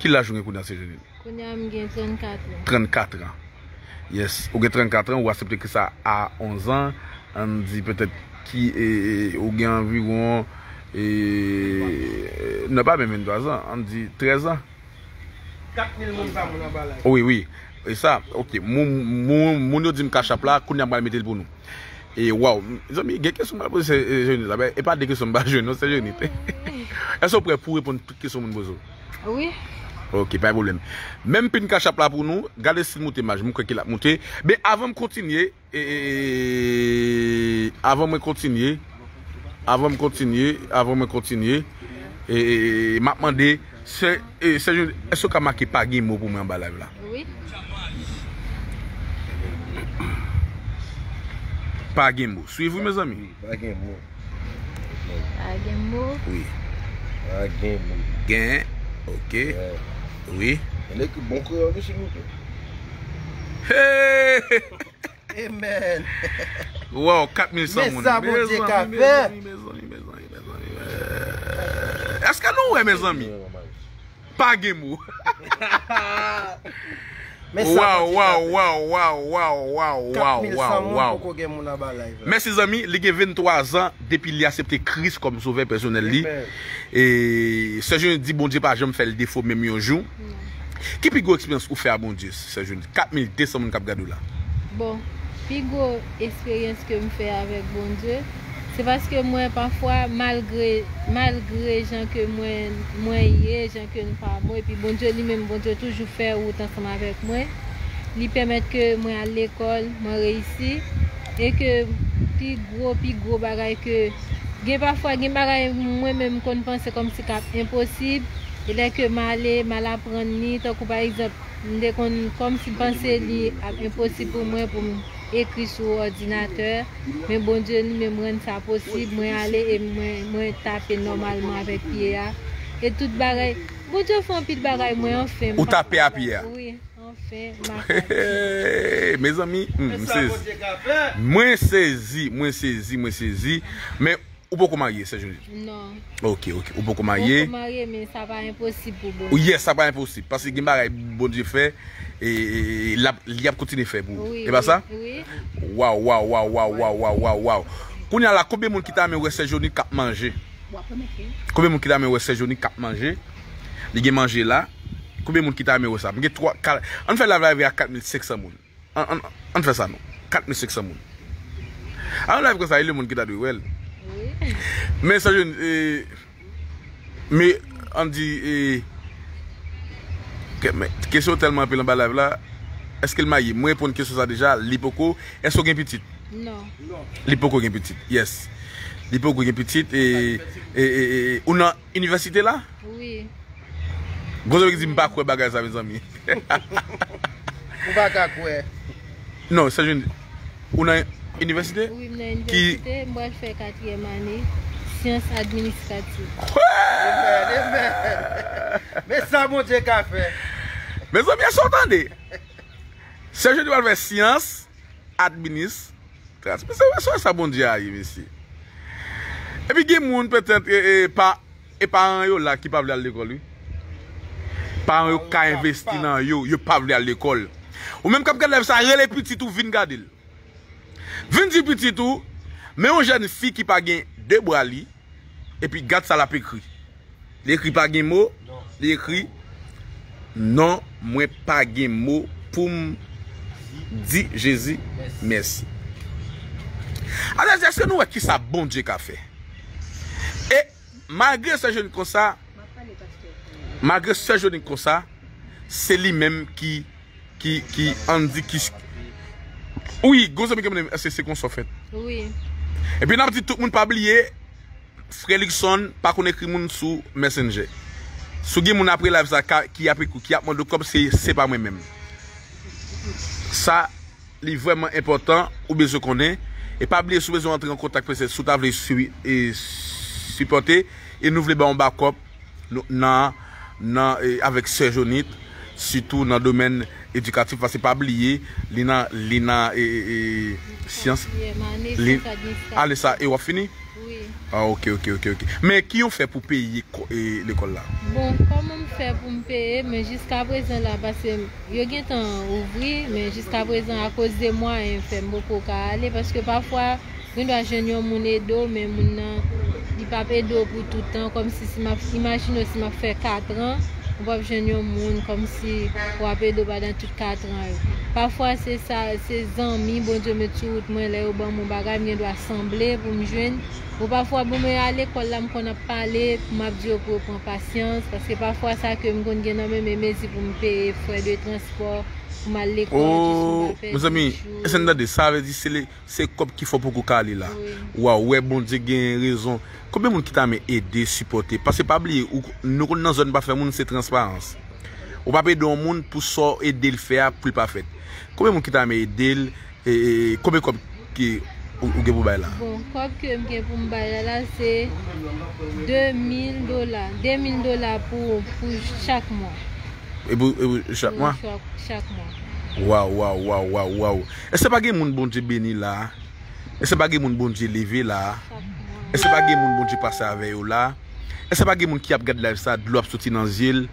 Ki laj ou gen kounye a, Sè Jeni? Kounye a, m gen trannkat an. Trannkat an. Yes. Ou gen trannkat an, ou aksepte Kris a, a onz an. Ann di petèt ki, e, e, ou gen anviwon, e, non, pa menm venntwa zan, ann di trèz an. Kat mil moun pa moun anba live. Wi, wi. E sa, ok. Moun, moun, moun yo di m Cash App la, kounye a m pral mete l pou nou. E waw, zanmi, gen kesyon m pral poze Sè, e, Jenny la, men e pa de kesyon m pa jwenn non, Sè Jenny. Èske w prè pou w reponn tout kesyon moun poze w? Wi. Ok, pa gen pwoblèm. Menm pin Cash App la pou nou, gade si l moute, m a, m kwè ke l ap moute. Men avan m kontinye, e, e, e, avan mwen kontinye, avan m kontinye, avan mwen kontinye, e, e, e, m ap mande, Sè, e, Sè Jeni, èske w ka make pa gen mo pou mwen anba live la? Wi. Pa gen mo. Swiv wi, mezanmi. Wi, pa gen mo. Pa gen mo. Wi. Pa gen mo. Gen. Ok. Gen. Wi. Yon ekri bon kreyòl wi, silvouplè. Hey! Amen. Wow, kat mil san moun. Men sa Bondye ka fè. Mezanmi, mezanmi, mezanmi, mezanmi, mezanmi. Èske nou wè, mezanmi? Pa gen mo. Men sa Bondye ka fè. Wow, wow, wow, wow, wow, wow, wow, wow, wow. Kat mil san moun poko gen moun anba live la. Mèsi zanmi, li gen venntwa zan depi li aksepte Kris kòm sovè pèsonèl li. Amen. E Sè Jeni di Bondye pa janm fè l defo menm yon jou. Non. Ki pi gwo eksperyans ou fè a Bondye, Sè Jeni? Kat mil de san moun k ap gade w la. Bon, pi gwo eksperyans ke m fè avèk Bondye, se paske mwen pafwa, malgre, malgre jan ke mwen, mwen ye, jan ke m pa bon, epi Bondye li menm, Bondye toujou fè wout ansanm avèk mwen. Li pèmèt ke mwen al lekòl, mwen reyisi, e ke pi gwo, pi gwo bagay ke, gen pafwa, gen bagay mwen menm m konn panse kòmsi k ap enposib, e lè ke m ale, m al aprann li, tankou pa egzanp, m te konn kòmsi panse li ap enposib pou mwen pou m ekri sou òdinatè, men Bondye li menm rann sa posib, mwen ale e mwen, mwen tape nòmalman avèk pye a, e tout bagay, Bondye fè anpil bagay, mwen anfen, m pa... Ou tape a pye a? Wi, anfen, m ap... Mezanmi, hmm, m sezi. Mwen sezi, mwen sezi, mwen sezi. Men ou poko marye, Sè Jeni? Non. Ok, ok. Ou poko marye? Poko marye, men sa pa enposib pou Bondye. Yes, sa pa enposib. Paske gen bagay Bondye fè, e, e, e, l ap, li ap kontinye fè pou ou. Wi, e pa sa? Wi. Waw, waw, waw. Kounye a la, konbyen moun ki ta renmen wè Sè Jeni k ap manje? Konbyen moun ki ta renmen wè Sè Jeni k ap manje? Li gen manje la. Konbyen moun ki ta renmen wè sa? M gen twa, ka-, ann fè live la rive a kat mil senk san moun. Ann, ann, ann fè sa non. Kat mil senk san moun. Ann live konsa, e lemonn ki ta dwe wè l. Wi. Men Sè Jeni, e, men, ann di, e, ke-, men, kesyon tèlman anpil anba live la. Èske l marye? Mwen reponn kesyon sa deja, li poko. Èske w gen pitit? Non. Li poko gen pitit, yes. Li poko gen pitit, e, e, e, e, ou nan inivèsite la? Wi. Gon zanmi ki di m pa kwè bagay sa, mezanmi. Ou pa ka kwè. Non, Sè Jeni, ou nan inivèsite? Wi, m nan inivèsite, m pral fè katriyèm ane, syans administrativ. Amen, amen. Men sa Bondye ka fè. Mezanmi, èske w tande? Sè Jeni pral fè syans administratif. Mesye, wè sa Bondye a ye, mesye. Epi gen moun petèt, e, e, pa, e paran yo la ki pa vle al lekòl, wi. Paran yo ka envesti nan yo, yo pa vle al lekòl. Ou menm k ap gade live sa, rele pitit ou vin gade l. Vin di pitit ou, men yon jèn fi ki pa gen de bra li, epi gad sa l ap ekri. Li ekri pa gen mo, li ekri, non, mwen pa gen mo pou m di Jezi mèsi. Alò, èske nou wè kisa Bondye ka fè? E malgre sè Jonik konsa, malgre sè Jonik konsa, se li menm ki, ki, ki, ann di ki, wi, gon zanmi ki mande m, èske se konsa w fèt? Wi. Epi n ap di tout moun pa bliye, Frè Luckson pa konn ekri moun sou Messenger. Si w gen moun apre live sa ka, ki ap ekri, ki ap mande w kòb, se, se pa mwen menm. Sa, li vrèman enpòtan, ou bezwen konnen. E pa bliye, si w bezwen antre an kontak, petèt, si w ta vle sui-, e, sipòte, e nou vle ba w yon bakòp, nou, nan, nan, e, avèk sè Jonit, sitou nan domèn edikatif, paske pa bliye, li nan, li nan, e, e, e, syans, li, syans administratif. Ale sa, e w ap fini? Wi. Ah, ok, ok, ok, ok. Men ki yon fè pou peye ko-, e, lekòl la? Bon, kòman m fè pou m peye, men jiska prezan la, paske yo gentan ouvri, men jiska prezan, akoz de mwayen, fè m poko ka ale, paske pafwa, gen dwa jwenn yon moun ede w, men moun nan, li p ap ede w pou tout tan, kòmsi si m ap, imajine w si m ap fè kat an, ou p ap jwenn yon moun kòmsi w ap ede w pandan tout kat an yo. Pafwa, se sa, se zanmi Bondye met sou wout mwen, lè yo ban m yon bagay, m gen dwa sanble pou m jwenn. Ou pafwa, bon, men a lekòl la, m konn ap pale, m ap di yo pou yo pran pasyans, paske pafwa sa ke m konn gen nan men, men mezi pou m peye frè de transpò, pou m al lekòl, jis pou m pa pèdi jou. Oh, mezanmi, èske n tande? Sa vle di se le, se kòb ki fè w poko ka ale la. Wi. Waw, wè Bondye gen rezon. Konbyen moun ki ta renmen ede, sipòte? Paske pa bliye, ou, nou konn nan zòn pa fè moun, se transparans. Ou p ap ede yon moun pou sa w ede l fè a, pou l pa fèt. Konbyen moun ki ta renmen ede l? E, e, konbyen kòb ki ou, ou gen pou bay la? Bon, kòb ke m gen pou m bay la, la, se de mil dola. De mil dola pou, pou chak mwa. E pou, e pou chak mwa? Wi, chak, chak mwa. Waw, waw, waw, waw, waw. Èske pa gen moun Bondye beni la? Èske pa gen moun Bondye leve la? Chak mwa. Èske pa gen moun Bondye pase avè yo la? Èske pa gen moun ki ap gad live sa, dlo ap soti nan zye l,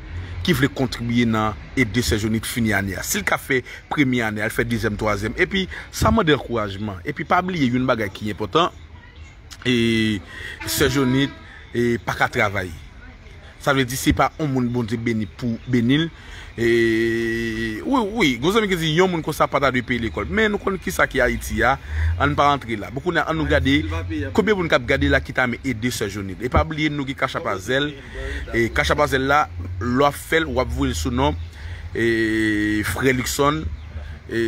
ki vle kontribiye nan ede sè Jonit fini ane a? Si l ka fè premye ane a, l fè dezyèm, twazyèm. Epi, sa mande ankourajman. Epi, pa bliye youn bagay ki enpòtan, e, sè Jonit, e, pa ka travay. Sa vle di se pa yon moun Bondye beni pou beni l. E, wi, wi, gon zanmi ki di yon moun konsa pa ta dwe peye lekòl. Men nou konn kisa ki Ayiti a, ann pa rantre la. Bon, kounye a, ann nou gade konbyen moun k ap gade la ki ta renmen ede sè Jonit. E pa bliye, nou gen Cash App a Zelle. E Cash App a Zelle la, lè w ap fè l, w ap voye l sou non, e, frè Luckson, e,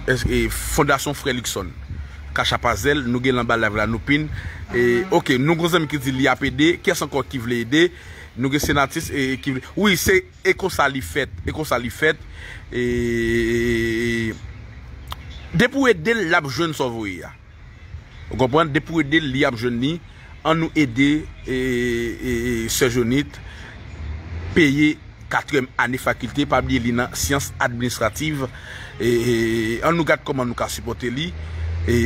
e, Fondasyon Frè Luckson. Cash App a Zelle, nou gen l anba live la, nou pin. E, ok, nou gon zanmi ki di li ap ede. Kiyès ankò ki vle ede? Nou gen Senatus, e, ki vle. Wi, se, e konsa li fèt. E konsa li fèt. E, depi w ede l, l ap jwenn sa w voye a. Ou konprann? Depi w ede l, li ap jwenn li. Ann nou ede, e, e, e, sè Jonit peye katriyèm ane fakilte, pa bliye li nan syans administrativ. E, e, ann nou gad kòman nou ka sipòte li. E,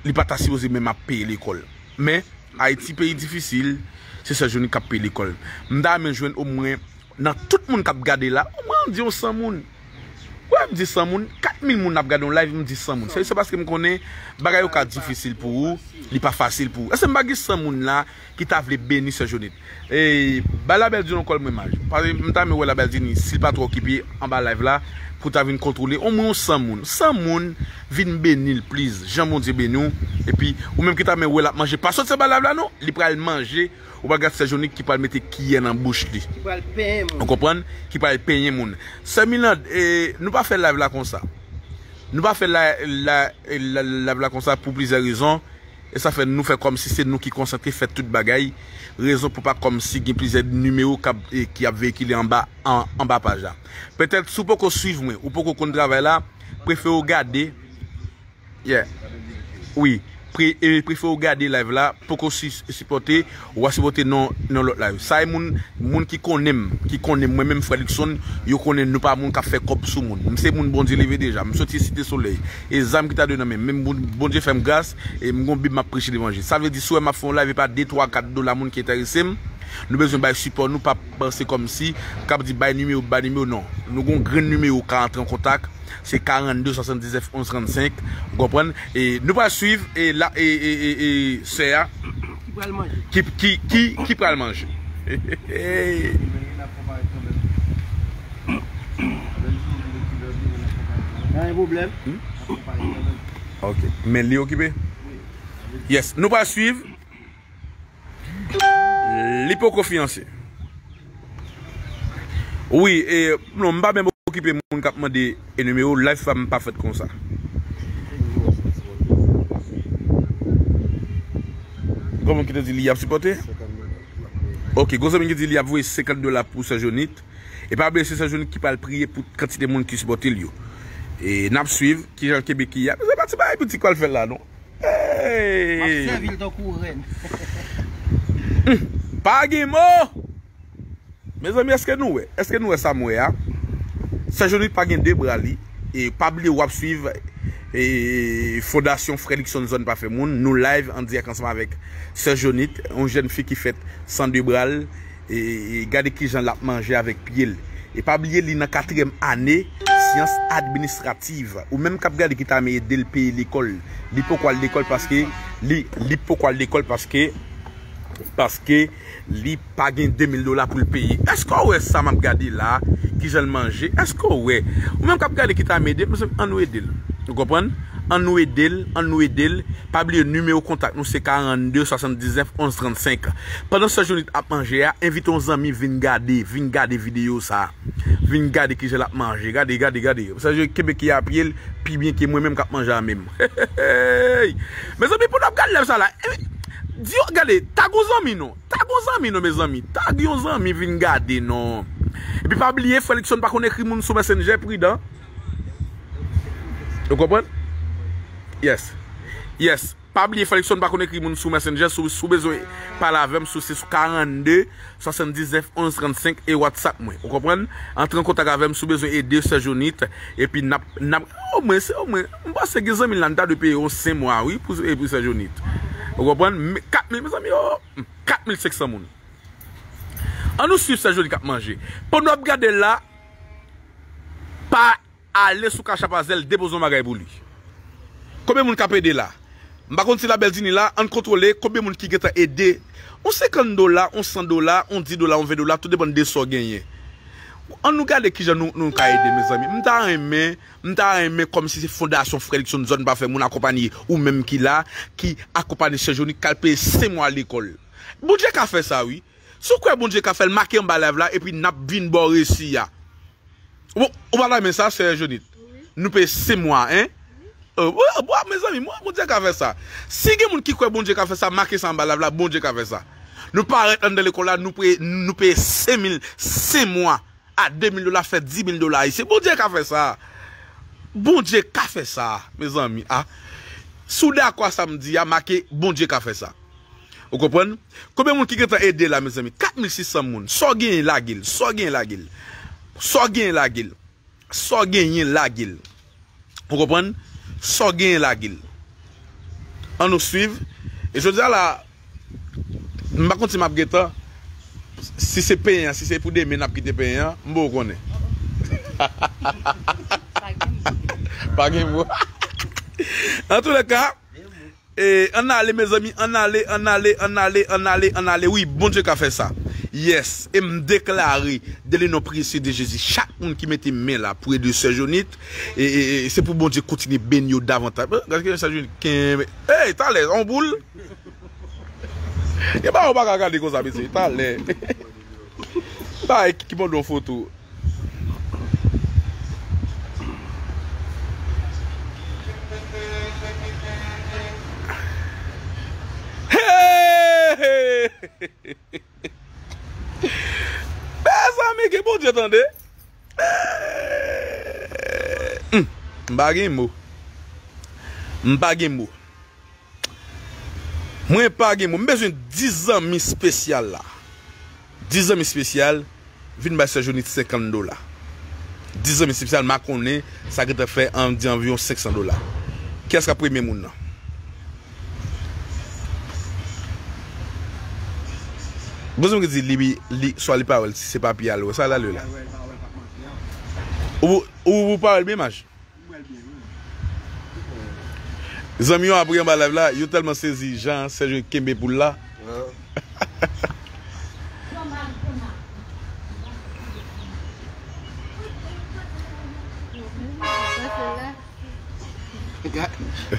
li pa ta sipoze menm ap peye lekòl. Men, Ayiti peyi difisil, se sè Jonit k ap peye lekòl. M ta renmen jwenn omwen nan tout moun k ap gade la, omwen ann di yon san moun. Wè, m di san moun, kat mil moun ap gade yon live, m di san moun. Se, se paske m konnen bagay yo ka difisil pou ou, li pa fasil pou ou. Èske m pa gen san moun la ki ta vle beni sè Jonit? E, bay Labèl di non kòl mwen maj. Paske m ta renmen wè Labèl di ni, si l pa twò okipe anba live la, pou ta vin kontwole omwen yon san moun. San moun vin beni l, please. Jan Bondye beni w. Epi, ou menm ki ta renmen wè l ap manje, pa soti anba live la non. Li pral manje. Ou pral gad sè Jonit ki pral mete kiyè nan bouch li. Ki pral penyen moun. Ou konprann? Ki pral penyen moun. Sè Milande, e, nou pa fè live la konsa. Nou pa fè la, la, la, live la konsa pou plizyè rezon. E sa fè nou fè kòmsi se nou ki konsantre fè tout bagay. Rezon pou pa kòmsi gen plizyè nimewo k ap, e, ki ap veyikile anba, an, anba paj la. Petèt si w poko swiv mwen, ou poko konn travay la, prefere w gade. Yeah. Wi. Pre-, e, prefere w gade live la, poko si-, sipòte, w a sipòte nan, nan lòt live. Sa e moun, moun ki konnen m, ki konnen m, mwen menm frè Luckson, yo konnen nou pa moun k ap fè kòb sou moun. M se moun Bondye leve deja. M soti Site Solèy. E zam ki ta dwe nan men m. Men Bon-, Bondye fè m gras, e m gon Bib m ap preche levanjil. Sa vle di, si w wè m ap fè yon live, e pa de, twa, kat dola moun ki enterese m. Nou bezwen bay sipò nou, pa panse kòmsi k ap di bay nimewo, bay nimewo, non. Nou gon grenn nimewo ka antre an kontak, se karannde swasanndiznèf onz trannsenk, ou konprann? E nou pral swiv e la e, e, e, e sè a Ki pral manje? ki, ki, ki, ki pral manje. Pa gen pwoblèm. Ok. Men li okipe? Yes, nou pral swiv. Li poko fiyanse. Wi, e, non, m pa menm okipe moun k ap mande e nimewo, live pa m pa fèt konsa. Gon moun ki te di li ap sipòte? Ok, gon zanmi ki di li ap voye senkant dola pou Sè Jonit. E pa bliye se Sè Jonit ki pral priye pou kantite moun ki sipòte l yo. E n ap swiv kijan l kenbe ki a. Se pa ti bagay piti k pral fè la, non. Hey! M ap sèvi l tankou rèn. Pa gen mo! Mezanmi, èske nou wè? Èske nou wè sa m wè a? Sè Jonit pa gen de bra li. E pa bliye w ap swiv e, Fondasyon Frè Luckson Zòn Pa Fè Moun. Nou live an dirèk ansanm avèk Sè Jonit, yon jèn fi ki fèt san de bra l. E, e gade kijan l ap manje avèk pye l. E pa bliye li nan katriyèm ane syans administrativ. Ou menm k ap gade ki ta renmen ede l peye lekòl. Li poko al lekòl paske li, li poko al lekòl paske, paske li pa gen de mil dola pou l peye. Èske w wè sa m ap gade la? Kijan l manje? Èske w wè? Ou menm k ap gade ki ta renmen ede l, mezanmi, ann nou ede l. Ou konprann? Ann nou ede l, ann nou ede l. Pa bliye nimewo kontak nou se karannde swasanndiznèf onz trannsenk. Pandan Sè Jonit ap manje a, envite yon zanmi vin gade, vin gade videyo sa. Vin gade kijan l ap manje. Gade, gade, gade. Sè Jonit kenbe ki a pye l pi byen ke mwen menm k ap manje a menm. Hey! Mezanmi, pou n ap gade live sa la, eh, di yo, gade, tag yon zanmi non. Tag yon zanmi non, mezanmi. Tag yon zanmi vin gade non. Epi pa bliye, Frè Luckson pa konn ekri moun sou Messenger, pridan. Ou konprann? Yes. Yes. Pa bliye, Frè Luckson pa konn ekri moun sou Messenger. Si w, si w bezwen pale avè m, sou, se sou karannde swasanndiznèf onz trannsenk e WhatsApp mwen. Ou konprann? Antre an kontak avè m si w bezwen ede Sè Jonit. Epi n ap, n ap, omwen, se omwen, m panse gen zanmi l la, n ta dwe peye yon senk mwa, wi, pou, pou Sè Jonit. Ou konprann? Kat mil, mezanmi, oh, kat mil senk san moun. Ann nou swiv Sè Jonit k ap manje. Pandan w ap gade l la, pa ale sou Cash App a Zelle, depoze yon bagay pou li. Konbyen moun k ap ede la? M pa konn si Labèl Dini la, ann kontwole konbyen moun ki gentan ede. Yon senkant dola, yon san dola, yon dis dola, yon ven dola, tou depann de sa w genyen. Ann nou gade kijan nou, nou ka ede, mezanmi. M ta renmen, m ta renmen kòmsi se Fondasyon Frè Luckson Zòn Pa Fè Moun akonpanye ou menm ki la, ki akonpanye Sè Jonit k al peye senk mwa lekòl. Bondye ka fè sa, wi. Si w kwè Bondye ka fè l, make anba live la, epi n ap vin ba w resi a. Ou, ou pa ta renmen sa, Sè Jonit? Wi. Nou peye senk mwa, en? Wi. Euh, wi, wi, mezanmi, mwen, Bondye ka fè sa. Si gen moun ki kwè Bondye ka fè sa, make sa anba live la, Bondye ka fè sa. Nou parèt anndan lekòl la, nou peye, nou peye senk mil, senk mwa a de mil dola, fè dis mil dola ayisyen. Bondye ka fè sa. Bondye ka fè sa, mezanmi, a. Si w dakò a sa m di a, make Bondye ka fè sa. Ou konprann? Konbyen moun ki gentan ede la, mezanmi? Kat mil sis san moun. Sa w genyen, lage l. Sa w genyen, lage l. Sa w genyen, lage l. Sa w genyen, lage l. Ou konprann? Sa w genyen, lage l. Ann nou swiv. E jodi a la, m pa konn si m ap gentan. Si se penyen an, si se pou demen n ap kite penyen an, m poko konnen. Pa gen mo. Antoulèka, E, ann ale, mezanmi, ann ale, ann ale, ann ale, ann ale, ann ale. Wi, Bondye ka fè sa. Yes. E m deklare, de le non presye de Jezi, chak moun ki mete men la pou ede Sè Jonit, e, e, e, se pou Bondye kontinye beni yo davantaj. Gade Sè Jonit kenbe. Hey, talè, on boul. Gen bagay ou pa ka gade konsa, mesye. Talè. Bagay ki mande yon foto. Hey! Mezanmi, gen Bondye tande. Hmm, m pa gen mo. M pa gen mo. Mwen pa gen mo. M bezwen dis zanmi espesyal la. Dis zanmi espesyal vin bay Sè Jonit senkant dola. Dis zanmi espesyal, m a konnen sa gentan fè an, di anviwon senk san dola. Kiyès k ap premye moun nan? Gon zanmi ki di li, li, swa li pa wè l, si se pa pye a l wè, sa l al wè la. Ou, ou, ou pa wè l byen, Maj? Zanmi yo ap ri anba live la, yo tèlman sezi jan Serge kenbe pou l la.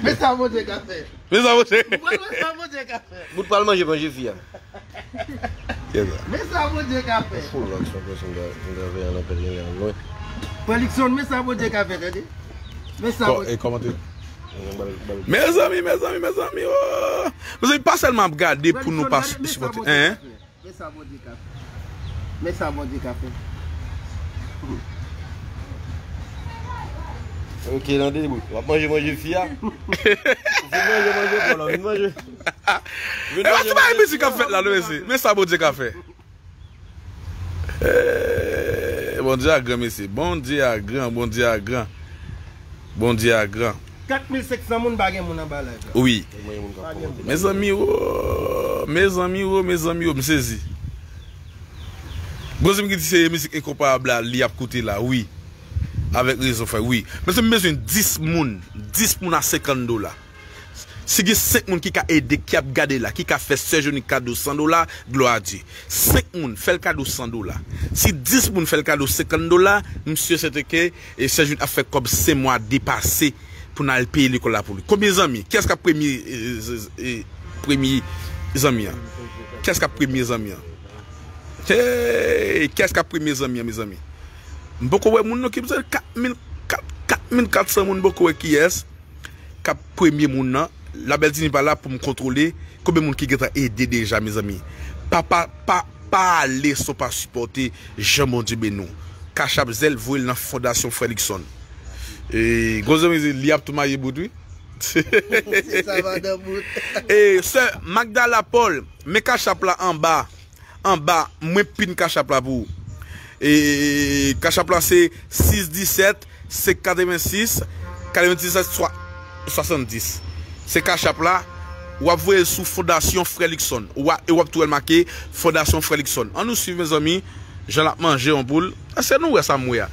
Men sa Bondye ka fè. Men sa Bondye. Men sa Bondye ka fè. Bout pral manje, manje fi a. Men sa Bondye ka fè. Fou lòk son konson da vè an anpèl gen lè an lwen. Frè Luckson, men sa Bondye ka fè, tande. Men sa Bondye. E kòmante. Mezanmi, mezanmi, mezanmi, oh. Mezanmi, pa sèlman ap gade pou nou pa sipòte. Hein? Men sa Bondye ka fè. Men sa Bondye ka fè. Ok, nan de bout. W ap manje, manje fi a. Ou fin manje, manje, bon, non, vin manje. Vin manje, manje fi a. E pa ti bagay mizik k ap fèt la, non, mesye. Men sa Bondye ka fè. Eh, Bondye a gran, mesye. Bondye a gran, Bondye a gran. Bondye a gran. Kat mil senk san moun pa gen moun anba live la. Wi. Pa gen moun. Mezanmi, oh, mezanmi, oh, mezanmi, oh, m sezi. Gon zanmi ki di se mizik Enkonparab la, li ap koute la, wi. Avèk rezon, frè, wi. Mezanmi, m bezwen dis moun, dis moun a senkant dola. Si gen senk moun ki ka ede, ki ap gade la, ki ka fè Sè Jonik kado san dola, glwa a Dye. Senk moun, fè l kado san dola. Si dis moun fè l kado senkant dola, m si e sèten ke, e, Sè Jonik ap fè kòb senk mwa depase pou n al peye lekòl la pou li. Konbyen zanmi? Kiyès k ap premye, e, e, e, premye zanmi an? Kiyès k ap premye zanmi an? Hey, kiyès k ap premye zanmi an, mezanmi? M poko wè moun non ki bezwen kat mil, kat, kat mil kat san moun, m poko wè kiyès k ap premye moun nan. Labèl Tini pa la pou m kontwole konbyen moun ki gentan ede deja, mezanmi. Pa, pa, pa, pa ale san w pa sipòte jan Bondye beni w. Cash App, Zelle, voye l nan Fondasyon Frè Luckson. E, gwo zanmi di, li ap tou maye bout, wi. Sa va nan bout. E, sè Magdala Paul, men Cash App la anba. Anba, mwen pin Cash App la pou ou. E, Cash App la se sis disèt, senk katrevensis, katrevendiset, swasanndis. Se Cash App la, w ap voye l sou Fondasyon Frè Luckson. W a, e w ap tou wè l make Fondasyon Frè Luckson. Ann nou swiv, mezanmi, jan l ap manje yon poul. Èske nou wè sa m wè a?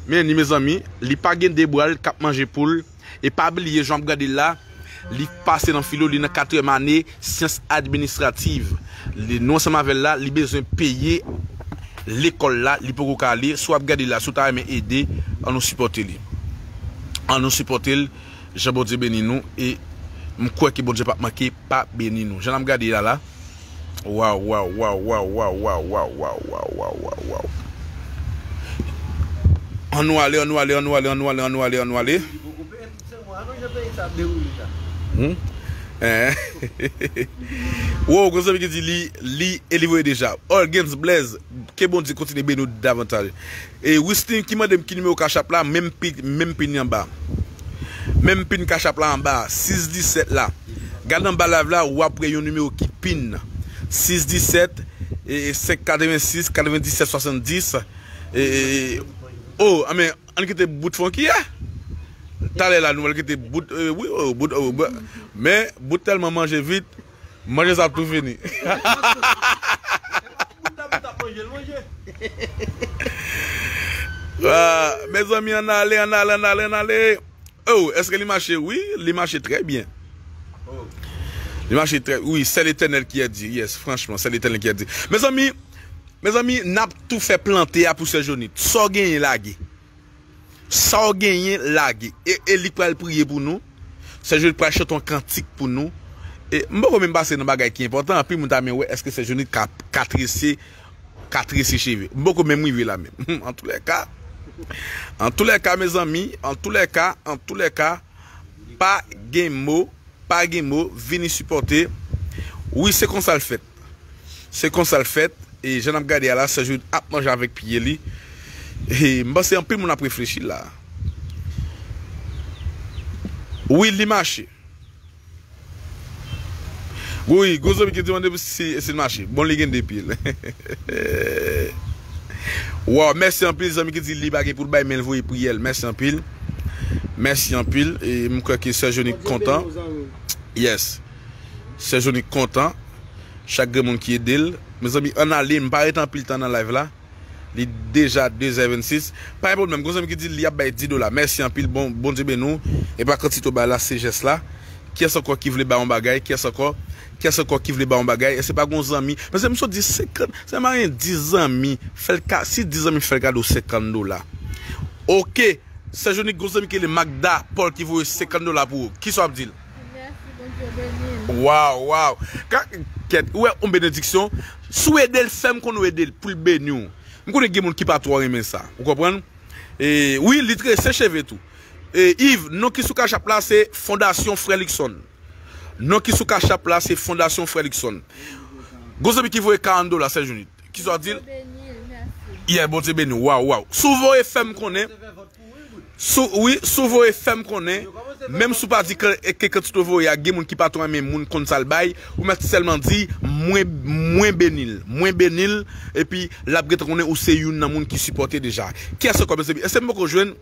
Men ni, mezanmi, li pa gen de bra l k ap manje poul. E pa bliye, jan w ap gade l la, li pase nan filo, li nan katriyèm ane syans administrativ. Li, nou ansanm avè l la, li bezwen peye lekòl la, li poko ka ale. Si w ap gade l la, si w ta renmen ede, ann nou sipòte li. Ann nou sipòte l, jan Bondye beni nou, e m kwè ke Bondye p ap manke pa beni nou. Jan n ap gade l la la, Waw, waw, waw. Ann nou ale, ann nou ale, ann nou ale, ann nou ale, ann nou ale, ann nou ale. Hmm? Eh. Wow, gwo zanmi ki di li, li e li voye deja. Orgens Blaise, ke Bondye kontinye beni w davantaj. E Wistin ki mande m ki nimewo Cash App la, menm pi, menm pin li anba. Menm pin Cash App la anba, sis disèt la. Gade anba live la, w ap wè yon nimewo ki pin. Sis disèt, e, senk katrevensis, katrevendiset, swasanndis. E, e, e, oh, a men, ann kite bout fon ki ye. Talè la, nou al kite bout, e, wi, oh, bout, oh, bout. Men, bout tèlman manje vit, manje sa ap tou fini. Ah, mezanmi, ann ale, ann ale, ann ale, ann ale. Oh, èske li mache? Wi, li mache trè byen. Li mache trè, wi, c'est l'Éternel qui a dit. Yes, franchman, c'est l'Éternel qui a dit. Mezanmi, mezanmi, n ap tou fè plante a pou Sè Jonik. Sa w genyen lage. Sa w genyen lage. E, e li pral priye pou nou. Sè Jonik pral chante yon kantik pou nou. E m poko menm pase nan bagay ki enpòtan. Anpil moun ta renmen wè èske Sè Jonik ka, ka trese, ka trese cheve. M poko menm rive la menm. Antoulèka, antoulèka, mezanmi, antoulèka, antoulèka, pa gen mo. Pa gen mo, vini sipòte. Wi, se konsa l fèt. Se konsa l fèt. E jan n ap gade a la, Sè Jonik ap manje avèk pye li. E m panse anpil moun ap reflechi la. Wi, li mache. Wi, gwo zanmi ki te mande si, si l mache. Bon, li gen de pye l. Waw, mèsi anpil, zanmi ki di li pa gen pou l bay, men l voye priyè l. Mèsi anpil. Mèsi anpil. E m kwè ke Sè Jonik kontan. Yes. Sè Jonik kontan. Chak grenn moun ki ede l, Mezanmi, ann ale, m pa ret anpil tan nan live la. Li deja de zè vennsis. Pa gen pwoblèm, gon zanmi ki di li ap bay dis dola. Mèsi anpil, bon, Bondye beni w. E pa kantite w bay la, se jès la. Kiyès ankò ki vle bay yon bagay? Kiyès ankò? Kiyès ankò ki vle bay yon bagay? Èske pa gon zanmi? Paske m sot di senkant, se m gen dis zanmi, fè l ka, si dis zanmi fè l kado senkant dola. Oke, Sè Jonik, gon zanmi ki rele Magda Paul ki voye senkant dola pou ou. Kisa w ap di l? Mèsi, Bondye beni l. Waw, waw. Ka, kèt, ou wè yon benediksyon. Si w ede l, fè m konn ou ede l, pou l beni w. M konnen gen moun ki pa twò renmen sa. Ou konprann? E, wi, li trese cheve tou. E, Yves, non ki sou Cash App la, se Fondasyon Frè Luckson. Non ki sou Cash App la, se Fondasyon Frè Luckson. Gon zanmi ki voye karant dola, Sè Jonik. Kisa w di l? Bondye beni l, mèsi. Yeah, Bondye beni w. Waw, waw. Si w voye, fè m konnen. Si w, wi, si w voye, fè m konnen. Menm si w pa di ke, ke kantite w voye a, gen moun ki pa twò renmen moun konn sa l bay, ou mèt sèlman di, mwen, mwen beni l. Mwen beni l, epi l ap gentan konnen ou se youn nan moun ki sipòte deja. Kiyès ankò, mezanmi? Èske m poko jwenn?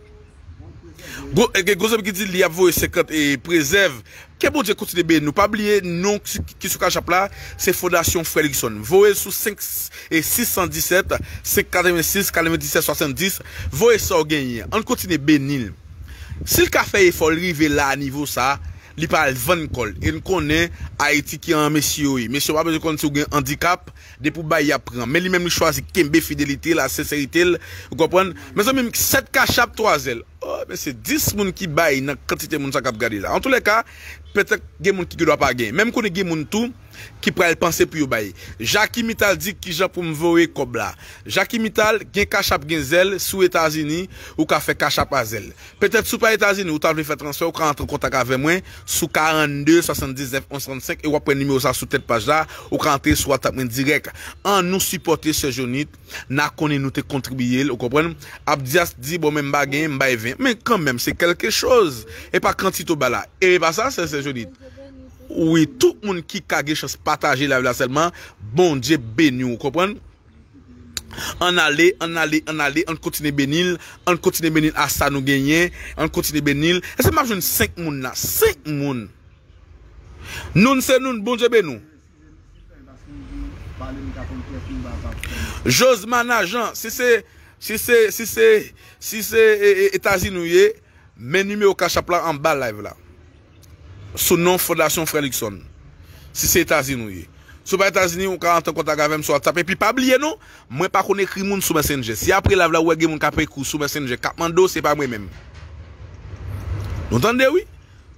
Gwo, e, gen gwo zanmi ki di li ap voye senkant e prezèv. Ke Bondye kontinye beni nou. Pa bliye, non ki, ki sou Cash App la, se Fondasyon Frè Luckson. Voye l sou senk, e, sis san disèt, senk katrevensis, katrevenndisèt, swasanndis. Voye sa w genyen. Ann kontinye beni l. Si l ka fè efò, l rive la, a nivo sa, li pral vann kò l. E n konnen Ayiti ki an mesye yo ye. Mesye yo pa bezwen konn si w gen andikap, depi w bay, y ap pran. Men li menm, li chwazi kenbe fidelite l, senserite l. Ou konprann? Mezanmi, sèt Cash App, twa zèl. Oh, men se dis moun ki bay nan kantite moun sa k ap gade la. Antoulèka, petèt gen moun ki gendwa pa gen. Men m konnen gen moun tou ki pral panse pou yo bay. Jackie Mital di kijan pou m voye kòb la. Jackie Mital, gen Cash App, gen zèl, si w Etazini, ou ka fè Cash App a zèl. Petèt si w pa Etazini, ou ta vle fè transfè, ou ka antre an kontak avè mwen sou karannde swasanndiznèf onz trannsenk e w ap wè nimewo sa sou tèt paj la, ou ka antre sou WhatsApp mwen dirèk. Ann nou sipòte Sè Jonit, n a konnen nou te kontribiye l, ou konprann? Abdias di, bon, men m pa genyen, m bay ven. Men kanmenm, se kèlke choz. E pa kantite w bay la. E pa sa, sè, sè Jonit. Wi, tout moun ki ka gen chans pataje live la sèlman, Bondye beni w, ou konprann? Ann ale, ann ale, ann ale, ann kontinye beni l, ann kontinye beni l a sa nou genyen, ann kontinye beni l. Èske m ap jwenn senk moun la? Senk moun. Noun se noun, Bondye beni w. Josmana Jean, si se, si se, si se, si se, e, e, Etazini w ye, men nimewo Cash App la anba live la. Sou non Fondasyon Frè Luckson. Si se Etazini w ye. Si w pa Etazini, ou ka antre an kontak avè m sou WhatsApp. Epi pa bliye non, mwen pa konn ekri moun sou Messenger. Si apre live la, ou wè gen moun k ap ekri w sou Messenger, k ap mande w, se pa mwen menm. Nou tande, wi?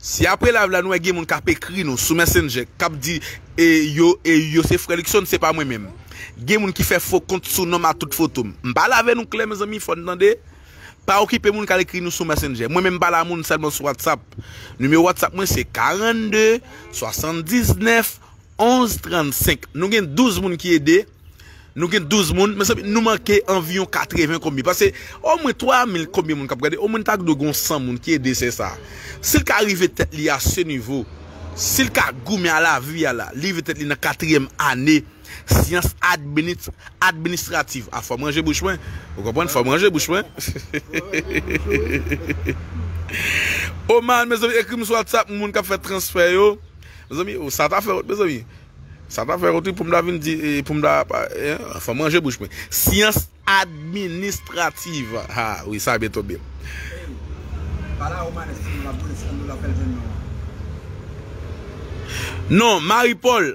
Si apre live la, nou wè gen moun k ap ekri nou sou Messenger, k ap di, e, yo, e, yo se Frè Luckson, se pa mwen menm. Gen moun ki fè fo kont sou non m ak tout foto m. M pale avè nou klè, mezanmi, fò n tande. Pa okipe moun k al ekri nou sou Messenger. Mwen menm m pale a moun sèlman sou WhatsApp. Nimewo WhatsApp mwen se karannde swasanndiznèf onz trannsenk. Nou gen douz moun ki ede. Nou gen douz moun. Mezanmi, nou manke anviwon katreven konbyen. Pase omwen twa mil konbyen moun k ap gade. Omwen ta dwe gen san moun ki ede sè sa. Si l ka rive tèt li a se nivo, si l ka goumen a lavi a la, li rive tèt li nan katriyèm ane, syans adminis-, administrativ. A, fò m ranje bouch mwen. Ou konprann? Fò m ranje bouch mwen. Oman, mezanmi, ekri m sou WhatsApp, moun k ap fè transfè yo. Mezanmi, o, sa ta fè wont, mezanmi. Sa ta fè wont, wi, pou m ta vin di, e, pou m ta, pa, e, fò m ranje bouch mwen. Syans administrativ. Ha, wi, sa byen tonbe. Pale a Oman, èske nou la voye san dola fè l jwenn non an? Non, Marie Paul.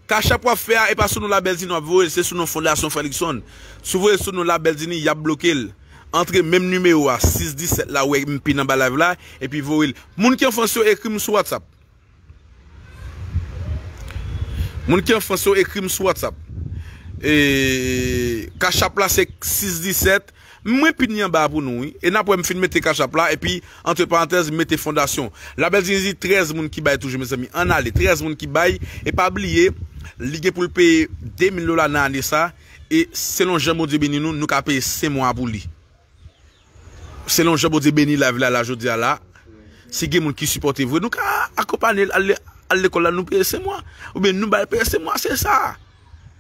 Cash App w ap fè a, e pa sou non Labèl Dini w ap voye l, se sou non Fondasyon Frè Luckson. Si w voye sou non Labèl Dini, y ap bloke l. Antre menm nimewo a, sis disèt la, ou wè m pin anba live la, epi voye l. Moun ki an Frans yo, ekri m sou WhatsApp. Moun ki an Frans yo, ekri m sou WhatsApp. E, Cash App la, se sis disèt, Mwen pin li anba a pou nou, wi. E n ap wè m fin mete Cash App la, epi, antre parantèz, m mete fondasyon. Labèl Dini di trèz moun ki bay toujou, mezanmi. Ann ale, trèz moun ki bay. E pa bliye, li gen pou l peye de mil dola nan ane sa. E selon jan Bondye beni nou, nou ka peye senk mwa pou li. Selon jan Bondye beni live la, la, jodi a la. Si gen moun ki sipòte vre, nou ka akonpanye l, al, al lekòl la, nou peye senk mwa. Oubyen nou ba l peye senk mwa, se sa.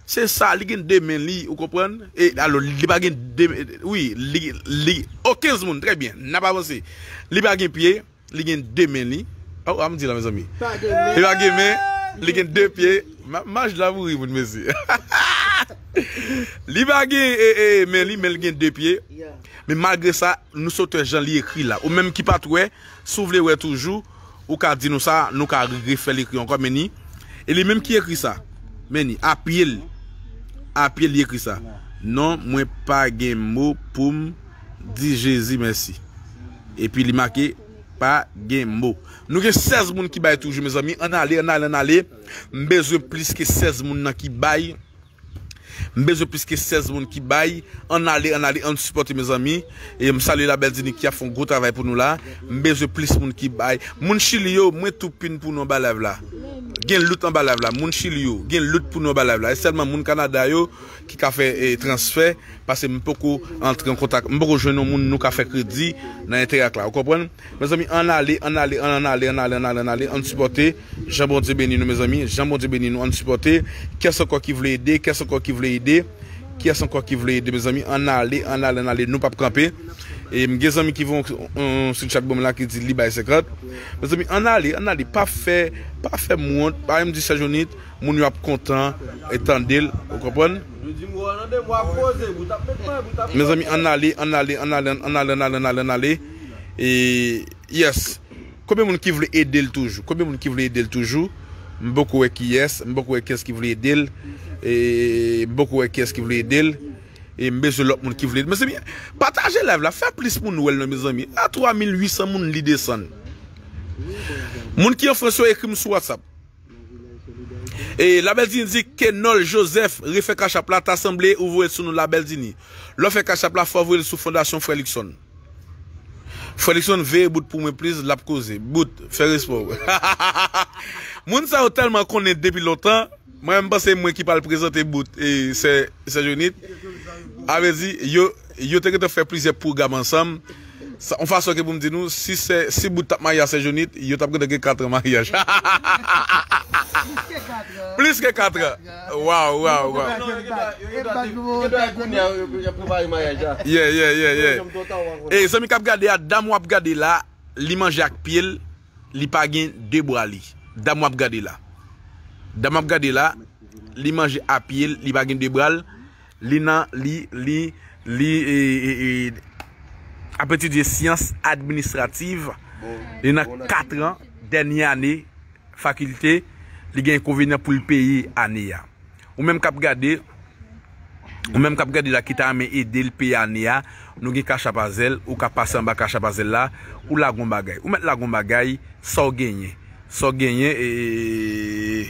Se sa, li gen de men li, ou konprann? E, alò, li pa gen de, wi, li, li, o, kenz moun, trè byen, n ap avanse. Li pa gen pye, li gen de men li. O, a m di la, mezanmi. Pa gen men. Li pa gen men, li gen de pye. Ma-, maj la mouri, moun, mesye. Li pa gen, e, e, men li, men li gen de pye. Men malgre sa, nou sot wè jan li ekri la. Ou menm ki pa t wè, si w vle wè toujou, ou ka di nou sa, nou ka refè l ekri ankò, men ni. E li menm ki ekri sa. Men ni, a pye l. A pye l li ekri sa. Non, mwen pa gen mo pou m di Jezi mèsi. Epi li make, pa gen mo. Nou gen sèz moun ki bay toujou, mezanmi. Ann ale, ann ale, ann ale. M bezwen plis ke sèz moun nan ki bay. M bezwen plis ke sèz moun ki bay. Ann ale, ann ale, ann sipòte, mezanmi. E m salye Labèl Dini ki ap fè yon gwo travay pou nou la. M bezwen plis moun ki bay. Moun Chili yo, mwen tou pin pou nou anba live la. Gen lout anba live la. Moun Chili yo, gen lout pou nou anba live la. E sèlman moun Kanada yo ki ka fè, e, transfè. Paske m poko antre an kontak, m poko jwenn yon moun nou ka fè kredi nan Interac la. Ou konprann? Mezanmi, ann ale, ann ale, ann ale, ann ale, ann ale, ann ale, ann sipòte. Jan Bondye beni nou, mezanmi. Jan Bondye beni nou, ann sipòte. Kiyès ankò ki vle ede? Kiyès ankò ki vle ede? Kiyès ankò ki vle ede, mezanmi? Ann ale, ann ale, ann ale. Nou p ap kanpe. E m gen zanmi ki voye yon, yon sou chat ban mwen la ki di li bay senkant. Mezanmi, ann ale, ann ale. Pa fè, pa fè m wont. Pa janm di Sè Jonit. Moun yo ap kontan e tande l, ou konprann? Mezanmi, ann ale, ann ale, ann ale, ann ale, ann ale, ann ale, ann ale. E, yes. Konbyen moun ki vle ede l toujou? Konbyen moun ki vle ede l toujou? M poko wè kiyès, m poko wè kiyès ki vle ede l. E, m poko wè kiyès ki vle ede l. E m bezwen lòt moun ki vle ede. Mezanmi, pataje live la, fè plis moun wè l non, mezanmi. A twa mil uit san moun li desann. Moun ki an Frans yo, ekri m sou WhatsApp. E Labèl Dini di, Kenol Joseph, refè Cash App la, ta sanble ou voye l sou non Labèl Dini. Lè w fè Cash App la, fò w voye l sou Fondasyon Frè Luckson. Frè Luckson, veye Bout pou mwen, please, l ap koze. Bout, fè respè w. Moun sa yo tèlman konnen depi lontan, mwen menm panse mwen ki pral prezante Bout, e sè, sè Jonit. A vle di, yo, yo te gentan fè plizyè pwogram ansanm. Sa, yon fason ke pou m di nou, si sè, si Bout t ap marye a sè Jonit, yo t ap gentan gen katran maryaj. Plis ke katran. Waw, waw, waw. Yeah, yeah, yeah, yeah. E zanmi k ap gade a, dam w ap gade la, li manje ak pye l, li pa gen de bra li. Dam w ap gade la. Dam w ap gade la, li manje a pye l, li pa gen de bra l. Li nan, li, li, li, e, e, e, ap etidye syans administrativ. Li nan katran, dènye ane fakilte. Li gen enkonvenyan pou l peye ane a. Ou menm k ap gade, ou menm k ap gade la ki ta renmen ede l peye ane a, nou gen Cash App Azelle, ou ka pase anba Cash App Azelle la, ou lage yon bagay. Ou mèt lage yon bagay, sa w genyen. Sa w genyen, e,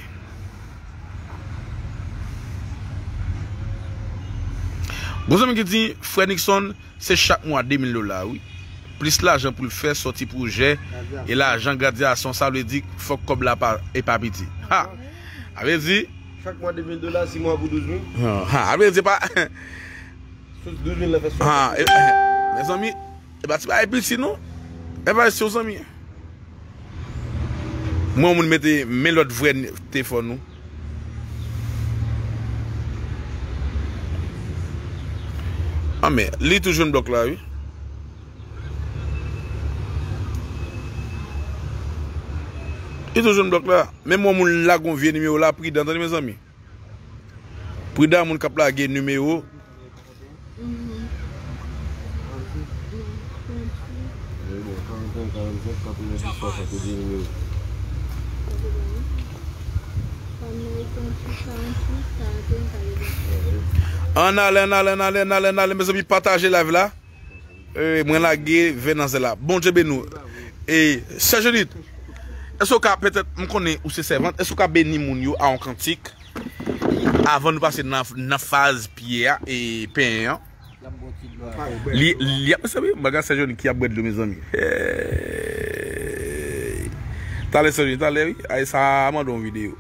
gon zanmi ki di, Frè Nixon, se chak mwa de mil dola, wi. Plis lajan pou l fè sòti pwojè, e lajan gradyasyon, sa vle di fòk kòb la pa, e pa piti. Ha! A vle di, chak mwa de mil dola, sis mwa pou douz mil. Ha, ha, a vle di pa, sou douz mil la fè swa. Ha, e, e, mezanmi, e pa ti bagay piti, non. E pa ti, zanmi. Mwen, yon moun mete men lòt vrè n-, telefòn ou. Ah, men, li tou jwenn blòk la, wi. Li tou jwenn blòk la. Menm yon moun lage yon vye nimewo la, pridan, tande, mezanmi. Pridan moun k ap lage nimewo. Ann ale, ann ale, ann ale, ann ale, ann ale, mezanmi, pataje live la. E, mwen lage ven nan zèl la. Bondye beni w. E, Sè Jonit, èske w ka, petèt, m konnen ou se sèvant, èske w ka beni moun yo a yon kantik? Avan nou pase nan, nan faz pye a, e penyen an. Li, li ap, mezanmi, bagay Sè Joni ki ap bwè dlo, mezanmi. Hey. Talè Sè Joni, talè, wi. Ay, sa a mande yon videyo.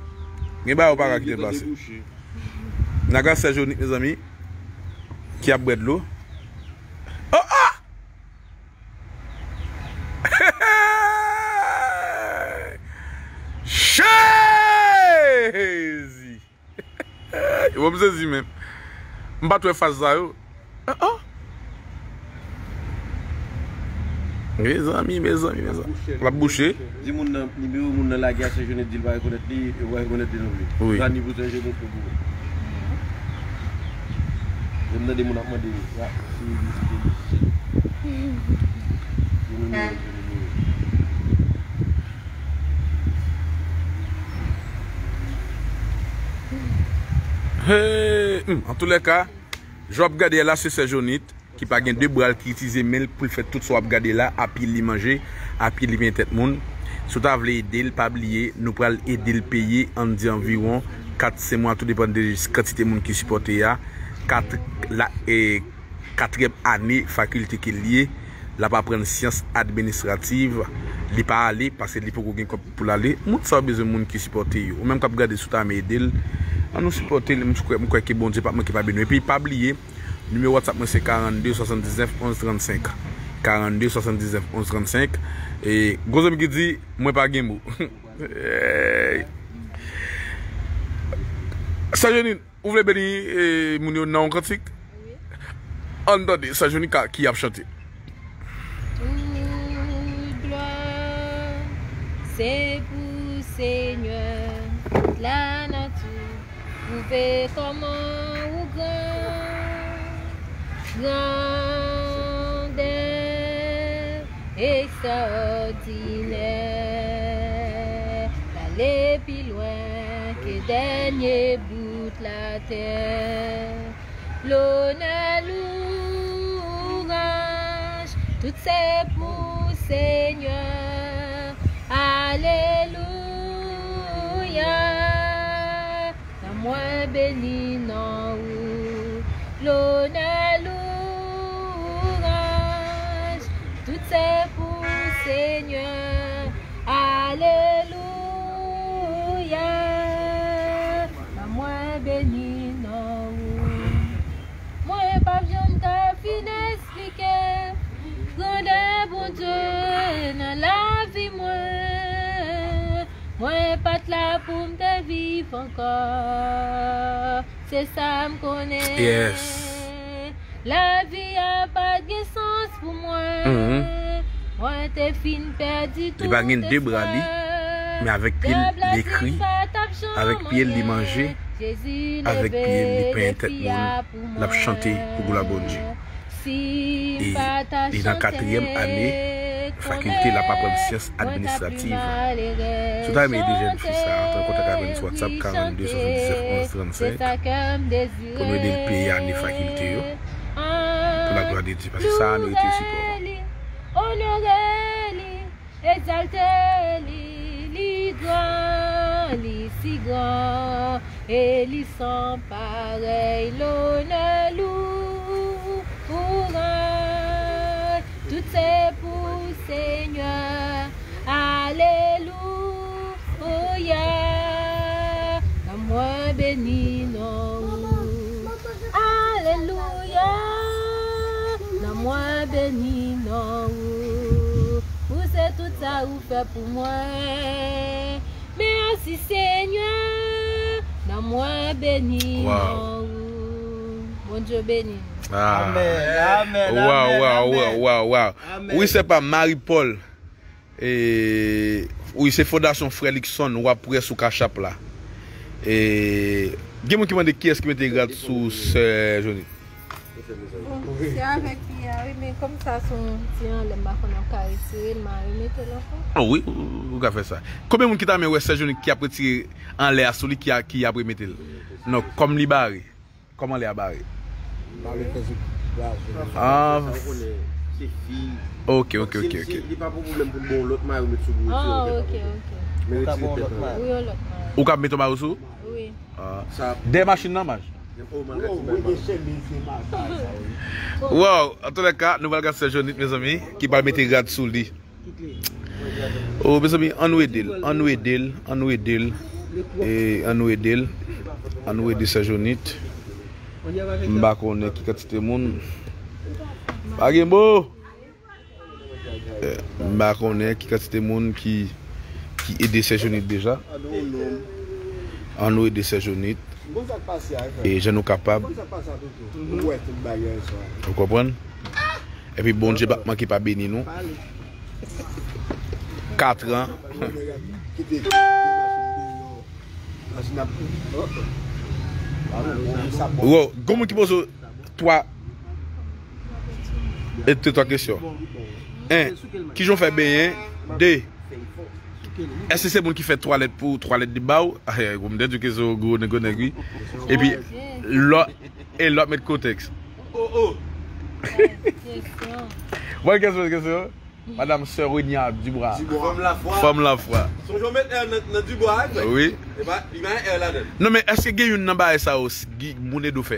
Gen bagay ou pa ka kite pase. Naga Sè Joni, mezanmi, ki ap bwè dlo. Oh, oh! Jezi! Bon, m sezi menm. M pa t wè faz sa yo. Ah, ah. Mezanmi, mezanmi, mezanmi. L ap bouche. Di moun nan, nimewo moun nan lage a Sè Joni, di l pa rekonèt li, yo pa rekonèt li non plis. Wi. Sa nivo Sè Joni pou ou. M tande moun ap mande, ya, si li se polisye. Yo menm yo, yo menm yo. Hey, hmm, antoulèka, jan w ap gade a la, se sè Jonit ki pa gen de bra l, ki itilize men l pou l fè tout sa w ap gade la, a pye li manje, a pye li penyen tèt moun. Si w ta vle ede l, pa bliye, nou pral ede l peye, ann di anviwon kat, senk mwa, tou depann de kantite moun ki sipòte a, kat, la, e, katriyèm ane fakilte ke l ye, l ap aprann syans administrativ. Li pa ale paske li poko gen kòb pou l ale. Moun sa yo bezwen moun ki sipòte yo. Ou menm k ap gade, si w ta renmen ede l, ann nou sipòte l. M kwè, m kwè ke Bondye p ap manke pa beni w. Epi pa bliye, nimewo WhatsApp mwen se karannde swasanndiznèf onz trannsenk. Karannde swasanndiznèf onz trannsenk. E, gwo zanmi ki di, mwen pa gen mo. Hey. Sè Jonit, ou vle beni, e, moun yo nan yon kantik? Wi. Ann tande, sè Jonit ki ap chante. Tout glwa se pou Senyè, tout lanati pwouve kòman ou gran. Grandè ekstraòdinè, l ale pi lwen ke dènye bout latè. Lonè, louwanj, tout se pou Senyè. Alelouya. Nanm mwen beni non ou, lonè, louwanj, tout se pou Senyè. Alelouya, nanm mwen beni non ou. Mwen p ap janm ka fin eksplike grandè Bondye nan lavi mwen. Mwen pa t la pou m te viv ankò. Se sa m konnen. Yes. Lavi a pa t gen sans pou mwen. Mhm. Mwen te fin pèdi tout espwa. Li pa gen de bra li, men avèk pye l, li ekri, avèk pye l, li manje, avèk pye l, li penyen tèt moun, l ap chante pou glwa Bondye. E li nan katriyèm ane fakilte, l ap aprann syans administrativ. Si w ta renmen ede jèn fi sa a, antre an kontak avè n sou WhatsApp karannde swasanndiznèf onz trannsenk pou nou ede l peye ane fakilte yo. Pou laglwa de Dye, paske sa a merite sipò. Onore li, egzalte li, li gran, li si gran, e li san parèy. Lonè, louwanj, tout se pou Senyè. Alelouya, nanm mwen beni non ou. Alelouya, nanm mwen beni non ou. Ou se tout sa ou fè pou mwen. Mèsi Senyè, nanm mwen beni non ou. Bondye beni nou. Ah. Amèn, amèn, amèn, amèn. Waw, waw, waw, waw. Amèn. Wi, se pa Marie Paul. E, wi, se Fondasyon Frè Luckson, w ap wè sou Cash App la. E, gen moun ki mande kiyès ki mete rad sou sè Jonit. Bon, se avèk pye a, wi, men kòm sa se yon ti anlè, m pa konn ap ka retire l, m a remete l ankò. Oh, wi, ou, ou ka fè sa. Konbyen moun ki ta renmen wè sè Jonit ki ap retire anlè a sou li, ki a, ki ap remete l? Non, kòm li bare. Kòman li a bare? Bare fè sou blaze. Ah. Sa w konnen, se fi. Ok, ok, ok, ok. Li pa pou pwoblèm pou l bon lòt mayo met sou bouti. Ah, ok, ok. Men retire tèt la. Wi, yon lòt mayo. Ou ka met yon mayo sou? Wi. Ah. Dèyè machin nan, maj. Wi, gen chemiz, gen machin sa, wi. Wow, antoulèka, nou pral gade sè Jonit, mezanmi, ki pral mete rad sou li. Oh, mezanmi, ann nou ede l, ann nou ede l, ann nou ede l. E, ann nou ede l. Ann nou ede sè Jonit. M pa konnen ki kantite moun. Pa gen mo. Eh, m pa konnen ki kantite moun ki, ki ede sè Jonit deja. Ann nou ede sè Jonit. E jan nou kapab. Ou konprann? Epi Bondye p ap manke pa beni nou. Katran. Wow, gon moun ki poze Twa. E te twa kesyon. En, kijan w fè benyen? De, èske se moun ki fè twalèt pou ou, twalèt li ba w? Eh, ou m te di ke se yon gwo nèg, gwo nèg, wi. Epi, lòt, e lòt met kotèks. Bon, kesyon, kesyon. Madanm Sè Renia Dubois. Dubois. Fanm lafwa. Fanm lafwa. Sonje w met R nan, nan Dubois a, frè. Wi. E pa, li pa R ladan l. Non, men èske gen youn nan bagay sa yo s- gi- moun ede w fè?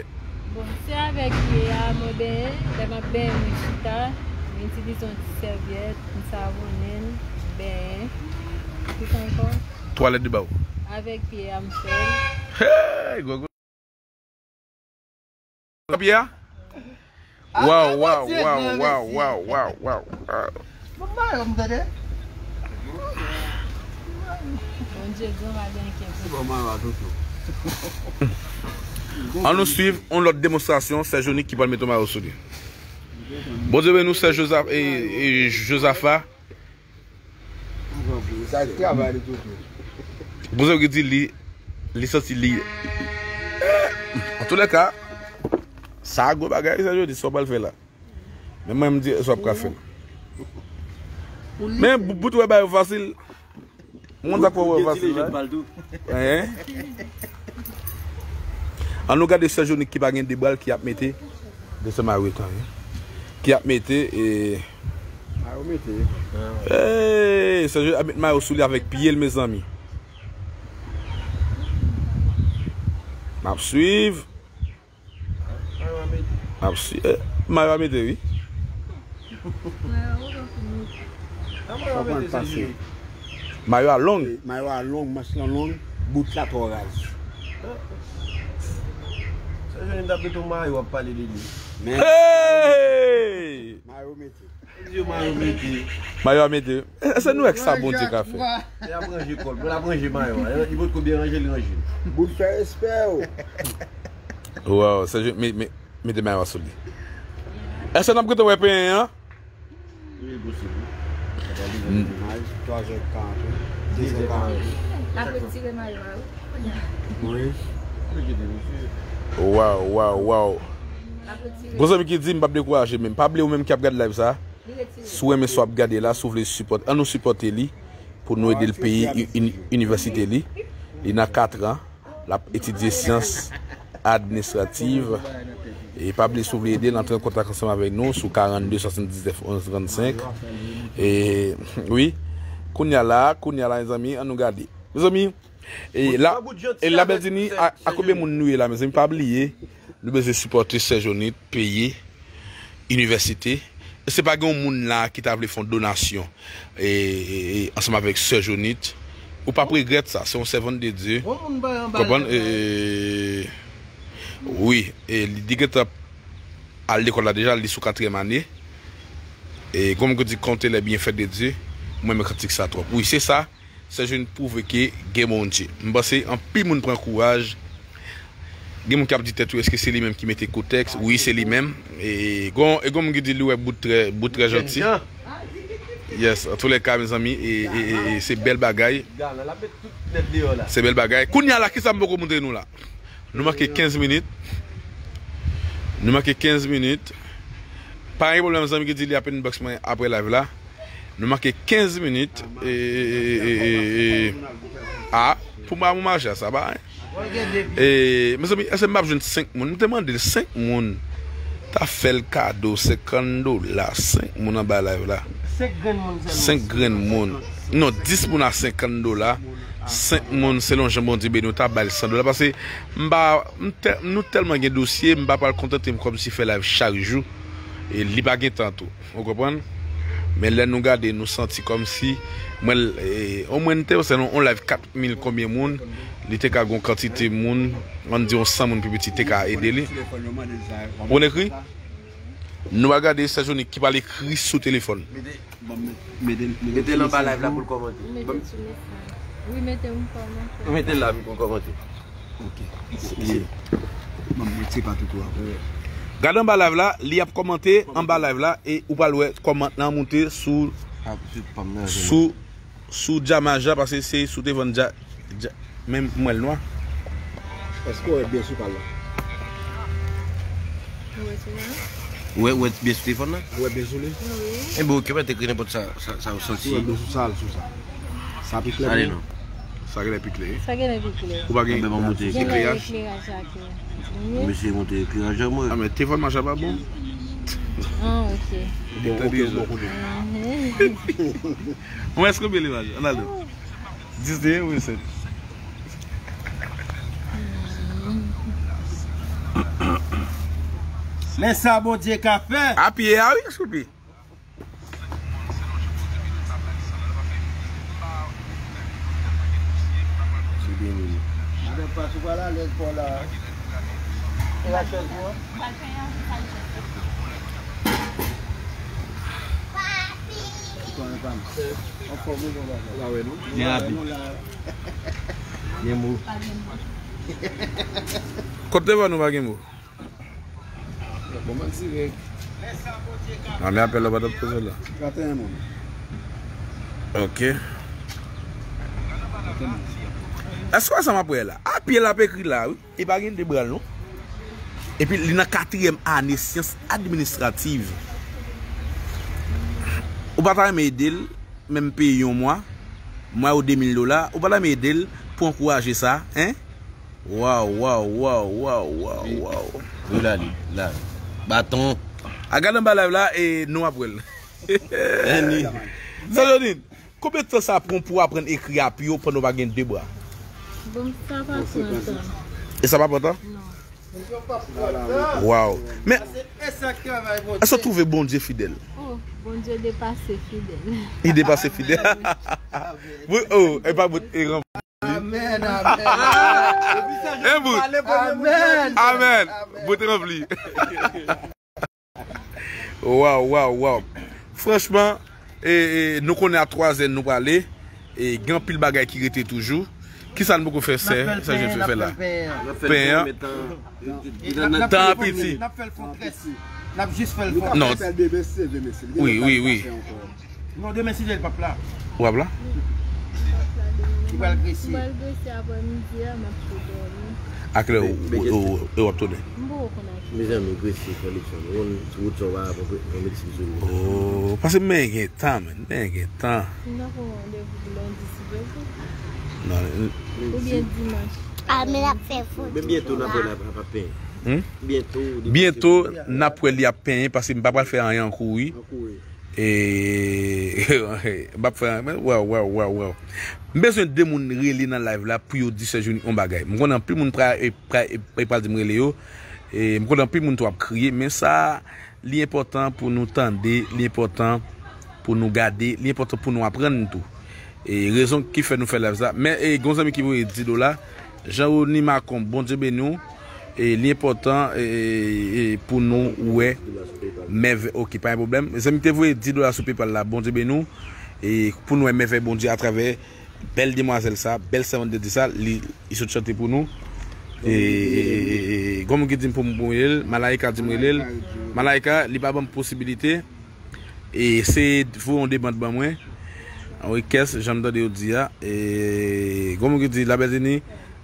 Bon, se avèk pye a mwen benyen, lè m ap benyen mwen chita, mwen itilize yon ti sèvyèt, m savonnen l, m benyen. Kisa ankò? Twalèt li ba w. Avèk pye a m fè l. Hey, gwo, gwo. Pye a? Waw, waw, waw, waw, waw, waw, waw, waw. Bon, mayo m tande. Bondye gran, pa gen ankenn pwoblèm. An nou swiv yon lòt demonstrasyon, Sè Jonik ki pral mete yon mayo sou li. Bondye beni w, Sè Joza- e, e, Jozafa. Sa travay li tou tou. Bondye ki di li, li santi li. Antoulèka, sa gwo bagay, Sè Jonik, sa w pral fè la. Men mwen, m di, sa w ap ka fè l. Men bout, bout wè bagay yo fasil. Moun sa kwè wè fasil la. Hein? An nou gade Sè Jonik ki pa gen de bra l ki ap mete. De se mayo tan, wi. Ki ap mete, e, mayo mete. Hey, Sè Jonik ap met mayo sou li avèk pye l, mezanmi. N ap swiv. Mayo a mete. Ap si, eh, mayo a mete, wi. Sa pral pase. Mayo a long. Mayo a long, manch lan long, bout la twò raz. Sa jwenn dapre ton mayo ap pale de li. Men, hey! Mayo mete. Mayo a mete. Mayo a mete. E, se nou wè ki sa Bondye ka fè. Li ap ranje kò l, pou l ap ranje mayo a. Li potko byen ranje, li ranje. Bout fè respè w. Waw, Sè Jonik, me, me, mete mayo a sou li. Èske n ap gentan wè penyen an? Wi, posib. Twazè karant, dezè karant. L ap retire mayo a, wi. Wi. Waw, waw, waw. L ap retire. Gon zanmi ki di, m p ap dekouraje menm. Pa bliye ou menm ki ap gade live sa. Si w renmen sa w ap gade la, si w vle sipòte, ann nou sipòte li pou nou ede l peye i- ini- inivèsite li. Li nan katran, l ap etidye syans administrativ. E pa bliye, si w vle ede l, antre an kontak ansanm avèk nou sou karannde swasanndiznèf onz trannsenk. E wi, kounye a la, kounye a la, mezanmi, ann nou gade. Mezanmi, e la, e la Bèdini, a, a konbyen moun nou ye la, mezanmi? Pa bliye, nou bezwen sipòte Sè Jonit, peye inivèsite. E se pa gen yon moun la ki ta vle fè yon donasyon, e, e, e, ansanm avèk Sè Jonit, ou p ap regrèt sa. Se yon sèvant de Dye. Konprann? E, wi, e li, li gentan al lekòl la deja, li sou katriyèm ane. E kòm yo di, compter les bienfaits de Dieu, mwen renmen kantik sa twòp. Wi, se sa. Sè Jonit pwouve ke gen Bondye. M panse anpil moun pran kouraj. Gen moun k ap di tèt yo, èske se li menm ki mete kotèks? Wi, se li menm. E gon, e gon moun ki di li wè bout trè, bout trè janti. Yes, antoulèka, mezanmi, e, e, e, e se bèl bagay. Se bèl bagay. Kounye a la, kisa m poko montre nou la? Nou manke kenz minit. Nou manke kenz minit. Pa gen pwoblèm, zanmi ki di li ap inbox mwen apre live la. Nou manke kenz minit. E, e, e, e, e, e. A, pou mwen, mwen mache a, sa pa anyen. E, mezanmi, èske m ap jwenn senk moun? M te mande l senk moun. Ta fè l kado senkant dola, senk moun anba live la. Senk grenn moun sèlman. Senk grenn moun. Non, dis moun a senkant dola. Senk moun, selon jan Bondye beni w, ta ba l san dola. Paske m pa, m tè-, nou tèlman gen dosye, m pa pral kontante m kòmsi fè live chak jou. E li pa gen tan tou. Ou konprann? Men lè nou gade, nou santi kòmsi, mwen, e, omwen n te, se yon live kat mil konbyen moun, li te ka gon kantite moun, ann di yon san moun pi piti te ka ede li. Ou konn ekri? Nou va gade Sè Jonit ki pral ekri sou telefòn. Mete l anba live la pou l kòmante. Mete l sou mesaj. Wi, mete m kòmante. Mete l la pou l kòmante. Ok. Gade anba live la, li ap kòmante anba live la, e ou pral wè kòmant lan moute sou, sou, sou djamaja, paske se sou te vann dja, dja, men m wè l nwa. Èske w wè byen sou pal la? Ou wè, ou wè byen sou telefòn nan? Ou wè byen sou li? Wi. Enben, oke, mwen te ekri nenpòt sa, sa, sa ou santi. Ou wè byen sou sa, sou sa. Sa pi klè. Ale non. Sa genlè pi klè. Sa genlè pi klè. Ou pa gen ekleraj? Genlè ekleraj la klè. Mesye monte ekleraj an mwen. Ah, men telefòn mwen sa pa bon. Ah, oke. Bon, oke, bon kote. Mwen, èske ou byen li, Majo? Ann ale. Dis de, wi, sèt. Men sa Bondye ka fè. A pye a, wi, èske ou pye? Madan Pas, ou pral alèz pa w la. E la chèz ou an? Anfòm, wi, bon bagay. Byen rapid. Gen mo. Kot te ban nou pa gen mo? Bon, mwen dirèk. A, men apèl la pa t ap poze la. Trannteyen moun. Ok. Èske w wè sa m ap wè la? A, pye l ap ekri la, wi. E pa gen de bra l, non. Epi li nan katriyèm ane syans administrativ. Ou pa ta renmen ede l, menm peye yon mwa, m ba w de mil dola, ou pa ta renmen ede l pou ankouraje sa, en? Waw, waw, waw, waw, waw, waw. Wi, la li, la. Baton. A, gade anba live la, e nou ap wè l. Annie. Sa Jodine, konbyen tan sa pran pou aprann ekri a pye w pandan w pa gen de bra? Bon, sa pa pran tan. E sa pa pran tan? Non. Waw. Men, èske w twouve Bondye fidèl? Oh, Bondye depase fidèl. Li depase fidèl. Wi, oh, e pa bout e ranpli. Amèn, amèn. E bout. Amèn. Amèn. Bout e ranpli. Waw, waw, waw. Franchman, e, e, nou konnen a twazè nou prale. E, gen anpil bagay ki rete toujou. Kisa n poko fè, sè? Sa Jodine fè la? Pen an. Tan an piti. N ap fè l fon trè si. N ap jis fè l fon trè si. Non. Wi, wi, wi. Non, demen si Jezi p ap la. W ap la? Li pral gresye. M pral gresye aprè midi a, m ap tou dòmi. A kilè w, w, w, w ap tounen? M poko konn a kilè. Mezanmi, gresye fè leksyon. Ou konn wout sa w pa pran medsin sou li. Oh, paske men gen tan, men, men gen tan. M nan pran randevou pou lendi si Dye vle. Non. Oubyen dimanch. A, men l ap fè fon. Men byento n ap wè l ap, ap, ap penyen. Hmm? Byento, byento, n ap wè li ap penyen, paske m pa pral fè anyen an kouri. An kouri. E, m ap fè, men, waw, waw, waw, waw. M bezwen de moun rele nan live la pou yo di Sè Johnny yon bagay. M konnen anpil moun pra-, e, pra-, e, e pral di m rele yo. E m konnen anpil moun tou ap kriye, men sa, li enpòtan pou nou tande, li enpòtan pou nou gade, li enpòtan pou nou aprann tou. E rezon ki fè nou fè live sa. Men, e, gon zanmi ki voye dis dola, Jean Rony Macon, Bondye beni w. E, li enpòtan, e, e, pou nou wè mèvèy. Ok, pa gen pwoblèm. Zanmi ki te voye dis dola sou PayPal la, Bondye beni w. E, pou nou wè mèvèy Bondye atravè bèl demwazèl sa, bèl sèvant de Dye sa, li, li sot chante pou nou. E, e, e, e, gon moun ki di m pou m voye l, Malaika di m rele l. Malaika, li pa ban m posibilite. E se voye yon demann ban mwen. Yon rikès, jan m tande yo di a. E gon moun ki di, Labèzini,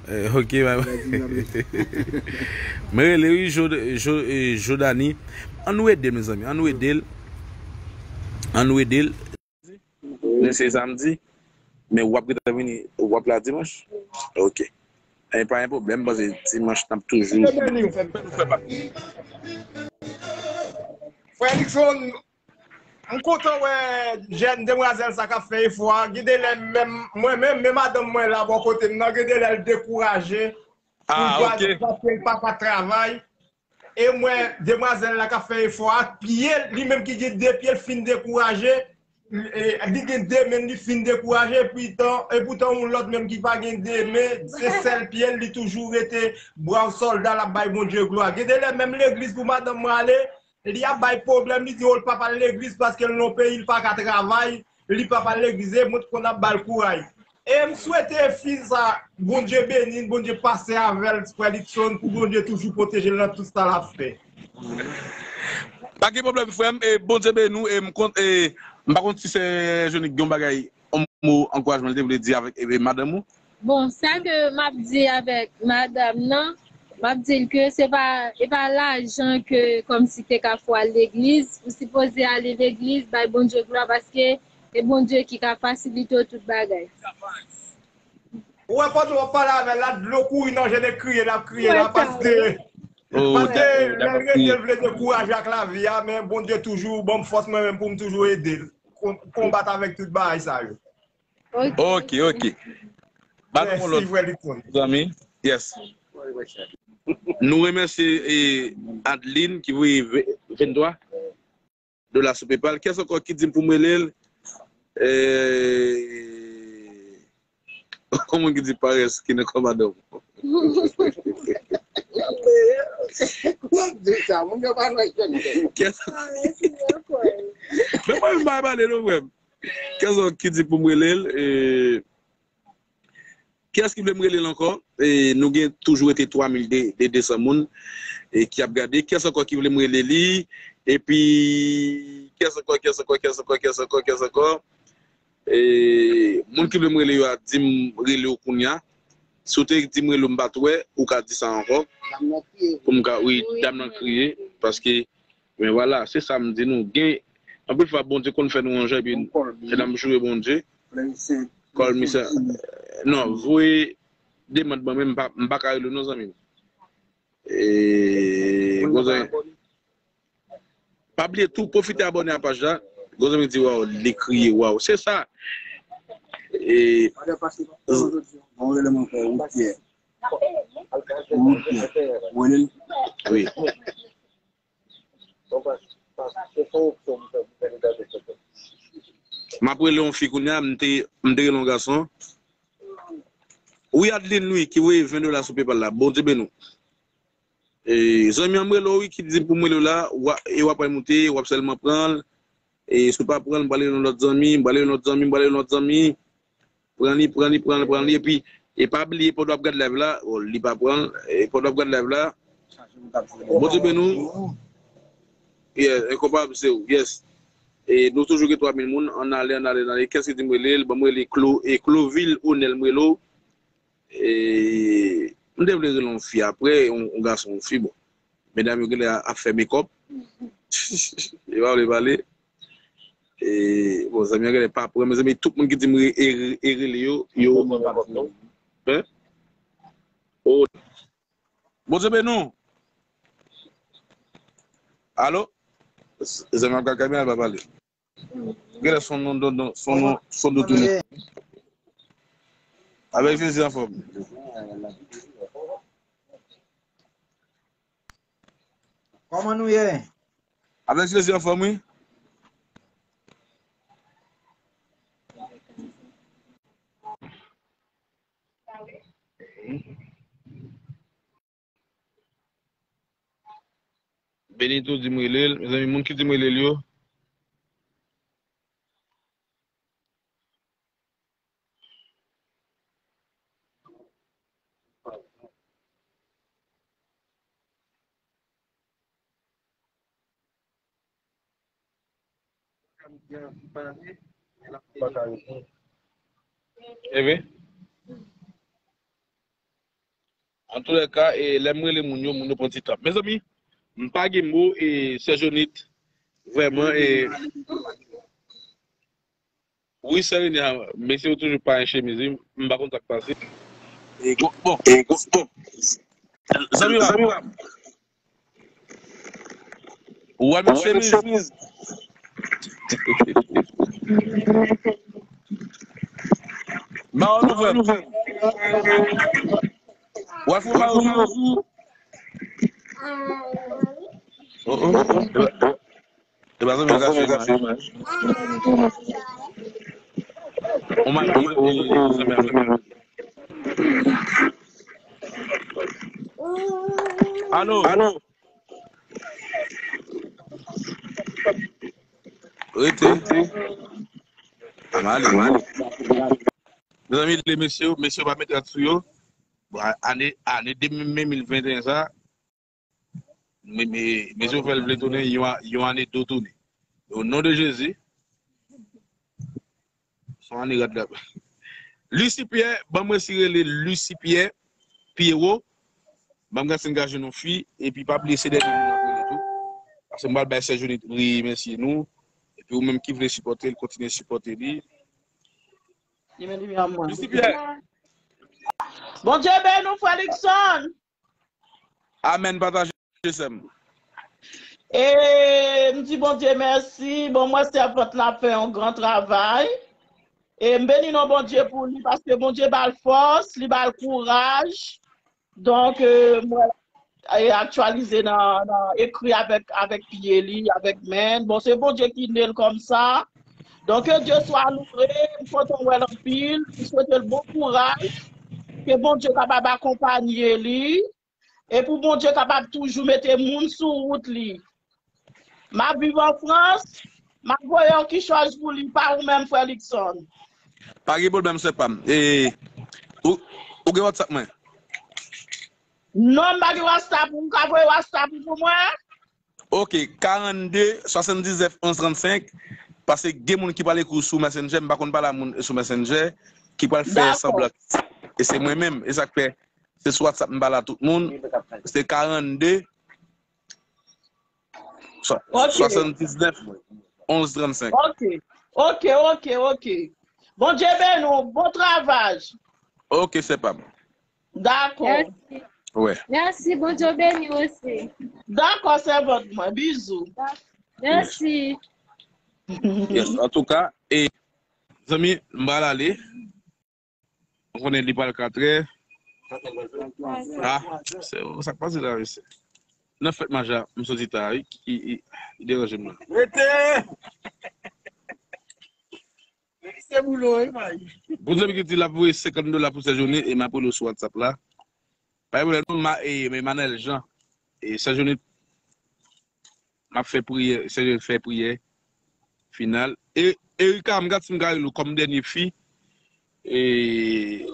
e, ok, mwen rele, wi, Jo-, Jo-, e, Jodani. Ann nou ede l, mezanmi. Ann nou ede l. Ann nou ede l. Nou se samdi, men w ap gentan vini, w ap la dimanch? Ok. E pa gen pwoblèm, m panse dimanch n ap toujou. Frè Nixon, m kontan wè jèn demwazèl sa k ap fè efò a. Gen de lè menm, mwen menm, men madanm mwen la bò kote m nan, gen de lè l dekouraje. Ah, ok. Paske l pa ka travay. E m wè demwazèl la k ap fè efò a, pye l, li menm ki gen de pye, l fin dekouraje. E, li gen de men, li fin dekouraje, epoutan, epoutan yon lòt menm ki pa gen de men, se sèl pye l, li toujou rete brav sòlda, l ap bay Bondye glwa. Gen de lè menm legliz pou madanm mwen ale, li ap bay pwoblèm, li di, o, l p ap al legliz paske l nan yon peyi, l pa ka travay, li p ap al legliz, e mwen t konn ap ba l kouraj. E m swete fi sa, Bondye beni l, Bondye pase avè l, frè Lidson, pou Bondye toujou pwoteje l nan tout sa l ap fè. Pa gen pwoblèm, frè m, e Bondye beni w, e m kont, e m pa konn si sè Jonik gen yon bagay, yon mo ankourajman li te vle di avèk, e, e madanm ou? Bon, sa ke m ap di avèk madanm nan, M ap di l ke se pa, e pa lajan ke kòmsi te ka fè w al legliz, ou sipoze ale legliz, bay Bondye glwa, paske e Bondye ki ka fasilite w tout bagay. Ou wè pandan w ap pale avè l la, dlo kouri nan je l, e kriye l ap kriye la, paske, paske lè l rete, l vle dekouraje ak lavi a, men Bondye toujou ban m fòs mwen menm pou m toujou ede l konbat avèk tout bagay sa yo. Ok, ok. Ba nou yon lòt zanmi. Yes. Nou remèsye Adeline ki voye venntwa dola sou PayPal. Kiyès ankò ki di m pou m rele l? Yon moun ki di parès ki nan kò madanm. Men mwen menm m pa pale non frè m. Kiyès ankò ki di pou m rele l? Kiyès ki vle m rele l ankò? Nou gen toujou rete twa mil de san moun ki ap gade. Kiyès ankò ki vle m rele li? Epi kiyès ankò, kiyès ankò, kiyès ankò, kiyès ankò, kiyès ankò? Moun ki vle m rele yo a, di m rele w kounya. Si w te di m rele w m pa t wè, ou ka di sa ankò. Pou m ka, wi, dam nan kriye. Paske, men vwala, se sa m di nou. Gen, anpil fwa, Bondye konn fè nou yon jan, epi se nan m joure Bondye. Call me sir. Non, voye demann ban mwen, m pa, m pa ka rele w non, zanmi m. E, gon zanmi. Pa bliye tou, pwofite abòne a paj la. Gon zanmi di, waw, li kriye, waw. Se sa. E, Bon, rele mwen frè, Woutye. Woutye. Ou rele l? Wi. M ap rele yon fi kounya, m te, m te rele yon gason. Wi, Adeline, wi, ki voye ven dola sou PayPal la. Bondye beni w. E, zanmi an m rele w, wi, ki di pou m rele w la, w a, e w ap al moute, w ap sèlman pran l. E si w pa pran l, m pral rele yon lòt zanmi, m pral rele yon lòt zanmi, m pral rele yon lòt zanmi. Pran li, pran li, pran li, pran li. Epi, e pa bliye, pandan w ap gad live la, oh, li pa pran l. E pandan w ap gad live la, Bondye beni w. Yes, enkonpab se w, yes. E nou toujou gen twa mil moun, ann ale, ann ale, ann ale. Kiyès ki di m rele l? Ban m rele Clo, e Cloville Onel m rele w. E, m te vle rele yon fi apre, yon, yon gason, yon fi, bon. Medam yo genlè ap fè make up. Yo pa vle pale. E, bon, zanmi an genlè pa pran, mezanmi, tout moun ki di m re, e, e rele yo, yo. Hein? Oh. Bondye beni w. Alo? Zanmi an ap gad kamera, li pa pale. Genlè son non, non, non, son non, son non tounen. Avèk Jezi anfòm. Kòman nou ye? Avèk Jezi anfòm, wi. Benito di m rele l. Mezanmi, moun ki di m rele l yo. Antoulèka, e, lè m rele moun yo, moun yo pran ti tan. Mezanmi, m pa gen mo, e, sè Jonit, vrèman, e, wi, sè Renia, mesye yo toujou pa en chemiz, wi, m pa konn sa k pase. E, bon, bon. Zanmi pa m. Ou wè met chemiz? Ba w nou frè m. Ou wè fou ba w nou. Oh, oh. E pa zanmi an ka fè mal. On man ki zanmi an. Alo. Rete. A m ale. Mezanmi, le mesye yo, mesye yo pa met rad sou yo. Bon, ane, ane de mil venteyen sa, me, me, mesye yo fè l vle tounen yon, yon ane do tounen. O non de Jezi. Son ane rad la. Lucie Pierre, ban mwen si rele Lucie Pierre, Pierrot. Ban m gad si m ka jwenn yon fi, epi pa bliye se dènye moun ap rele tou. Paske m pral bay Sè Jonit remèsye nou. Epi ou menm ki vle sipòte l, kontinye sipòte li. Li men limyè an mwen. Mèsi Pyè. Bondye beni w, frè Luckson. Amèn, pataje, sè m. E m di Bondye mèsi. Bon, m wè sèvant la fè yon gran travay. E m beni non Bondye pou li, paske Bondye ba l fòs, li ba l kouraj. Donk, euh, mwen e aktyalize nan, nan ekri avèk, avèk pye li, avèk men l. Bon, se Bondye ki ne l kòmsa. Donk, que Dieu soit loué. M kontan wè l anpil. M swete l bon kouraj. Ke Bondye kapab akonpanye li. E pou Bondye kapab toujou mete moun sou wout li. M ap viv an Frans, m ap voye yon kichòj pou li, pa ou menm, frè Luckson. Pa gen pwoblèm, sè pa m. E, ou, ou gen WhatsApp mwen? Non, m pa gen WhatsApp. Ou ka voye WhatsApp ou pou mwen? Ok, karannde, swasanndiznèf, onz, trannsenk. Paske gen moun ki pral ekri w sou Messenger, m pa konn pale a moun sou Messenger, ki pral fè semblan. E se mwen menm, e sa k fè, se sou WhatsApp m pale a tout moun. Se karannde, swa-, ok, swasanndiznèf, onz, trannsenk. Ok, ok, ok, ok. Bondye beni w, bon travay. Ok, sè pa m. Dakò. Mèsi. Wè. Mèsi, Bondye beni w osi. Dakò, sèvant mwen, bizou. Mèsi. Yes, antouka, e, zanmi, m pral ale. M konnen li pral katrè. Ah, se sa k pase la, mesye. Nan fèt Maja, m soti ta, wi, ki, ki, ki deranje m la. Rete! Se boulon, wi, may. Bon, zanmi ki di l ap voye senkant dola pou Sè Joni, e m ap rele w sou WhatsApp la. Pa gen pwoblèm, non, ma, e, men Manèl Jan. E Sè Joni, m ap fè priyè, Sè Joni fè priyè final. E Erika, m gad si m ka rele w kòm dènye fi. E,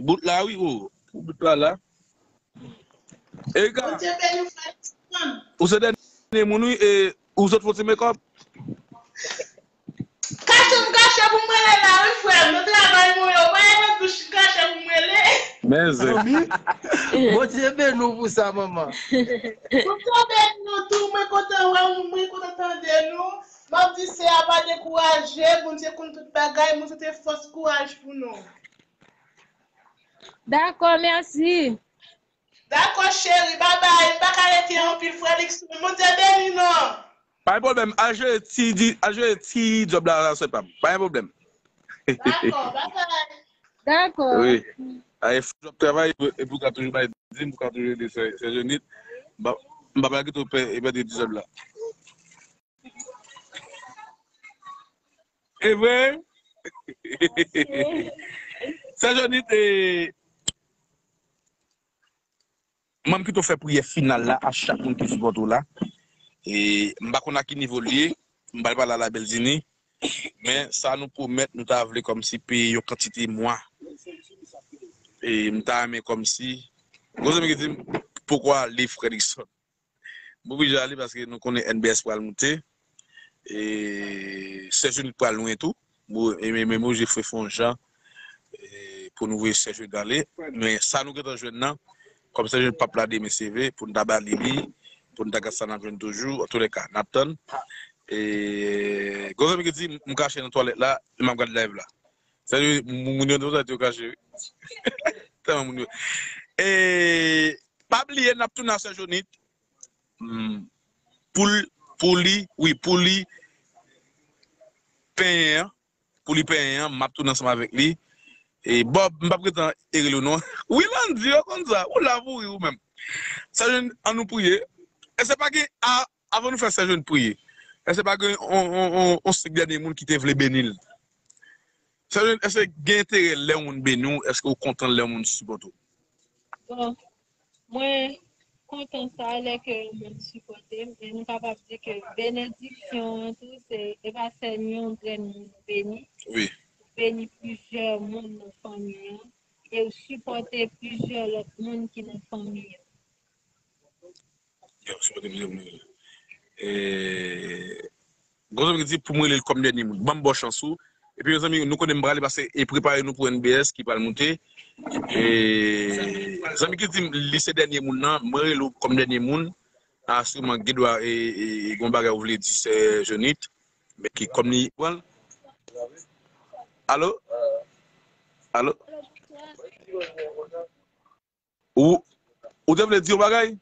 bout la, wi, o. Bout la, la. Erika, Bondye beni w, frè Luckson. Ou se dènye moun, wi, e ou sot fè ti make up? Kache m kache pou m rele la, wi, frè m. Nan travay mwen yo, pa yon douch m kache pou m rele. Men, zanmi, Bondye beni w pou sa, manman. Bondye beni nou tou, mwen kontan wè w, mwen kontan tande nou. M ap di sè a pa dekouraje, Bondye konn tout bagay, mwen swete fòs, kouraj pou nou. Dakò, mèsi. Dakò, cheri, babay. M pa ka rete anpil, frè Luckson. Bondye beni nou. Pa gen pwoblèm. Al jere ti, di, al jere ti djòb la, la, sè pa m. Pa gen pwoblèm. Dakò, babay. Dakò. Wi. Ay, fò djòb travay, epi ou ka toujou bay dim, ou ka toujou ede sè, sè Jenit. M pa, m pa pral kite w pè-, pèdi ti djòb la. E vre? Sè Jenit, e, m ap kite w fè priyè final la a chak moun ki sipòte w la. E m pa konn a ki nivo l ye, m pral pale a la Bèl Zini, men sa nou pwomèt, nou ta vle kòmsi peye yon kantite mwa. E m ta renmen kòmsi, gwo zanmi ki di m, poko ale, frè Luckson. M oblije ale paske nou konnen N B S pral moute. E Sè Jenit pral lwen tou. Bon, e men, men, men, oblije fè, fè yon jan, e, pou nou voye Sè Jenit ale. Men sa nou gentan jwenn nan, kòm Sè Jenit p ap la demen, se vre, pou n ta ba li li, pou n ta gad sa n ap jwenn toujou. Antoulèka, n ap tann. E, gwo zanmi ki di, m kache nan twalèt la, m ap gad live la. Sè Jenit, moun, moun yo nan twalèt yo kache, wi. Tèlman moun yo. E, pa bliye, n ap tounen a Sè Jenit. Hmm. Pou l, pou li, wi, pou li penyen an, pou li penyen an, m ap tounen ansanm avèk li. E Bob, m p ap gentan rele w non. Wi, Landy, yo konn sa. Ou la pou ri ou menm. Sè Jenit, an nou priye. Èske pa gen, a, avan nou fè Sè Jenit priye, èske pa gen on, on, on, on senk dènye moun ki te vle beni l? Sè Jenit, èske gen enterè lè yon moun beni w? Èske ou kontan lè yon moun sipòte w? Bon, mwen kontan sa lè ke yon moun sipòte m, e nou kapab di ke benediksyon an tou, se, e pa sèl yon grenn moun ou beni. Wi. Ou beni plizyè moun nan fanmi an, e ou sipòte plizyè lòt moun ki nan fanmi an. Yo, sipòte plizyè moun. E, gwo zanmi ki di pou mwen rele l kòm dènye moun. Ban m ba w chans ou. Epi, mezanmi, nou konnen m prale pase e prepare nou pou N B S ki pral moute. E, zanmi ki di m li se dènye moun nan, mwen rele w kòm dènye moun. Asireman, gen dwa e, e, e gen yon bagay ou vle di, sè Jonit. Men ki kòm li pran. Alo? Alo? Ou, ou te vle di yon bagay?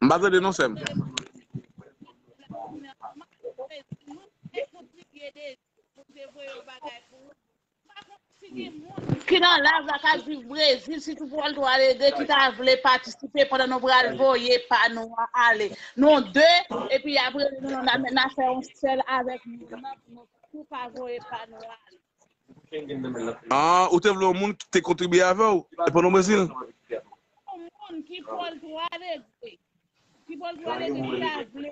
M pa tande non, sè m. Ki nan live la k ap viv Brezil, sitou pou Alto Alegre, ki ta vle patisipe pandan nou pral voye pa nou a ale. Nou de, epi apre nou nan, nan fè yon sèl avèk nou, pou nou tou ka voye pa nou ale. Ah, ou te vle yon moun ki te kontribye avè w, e pandan w Brezil? Yon moun ki pou Alto Alegre. Ki pral pale de ki ta vle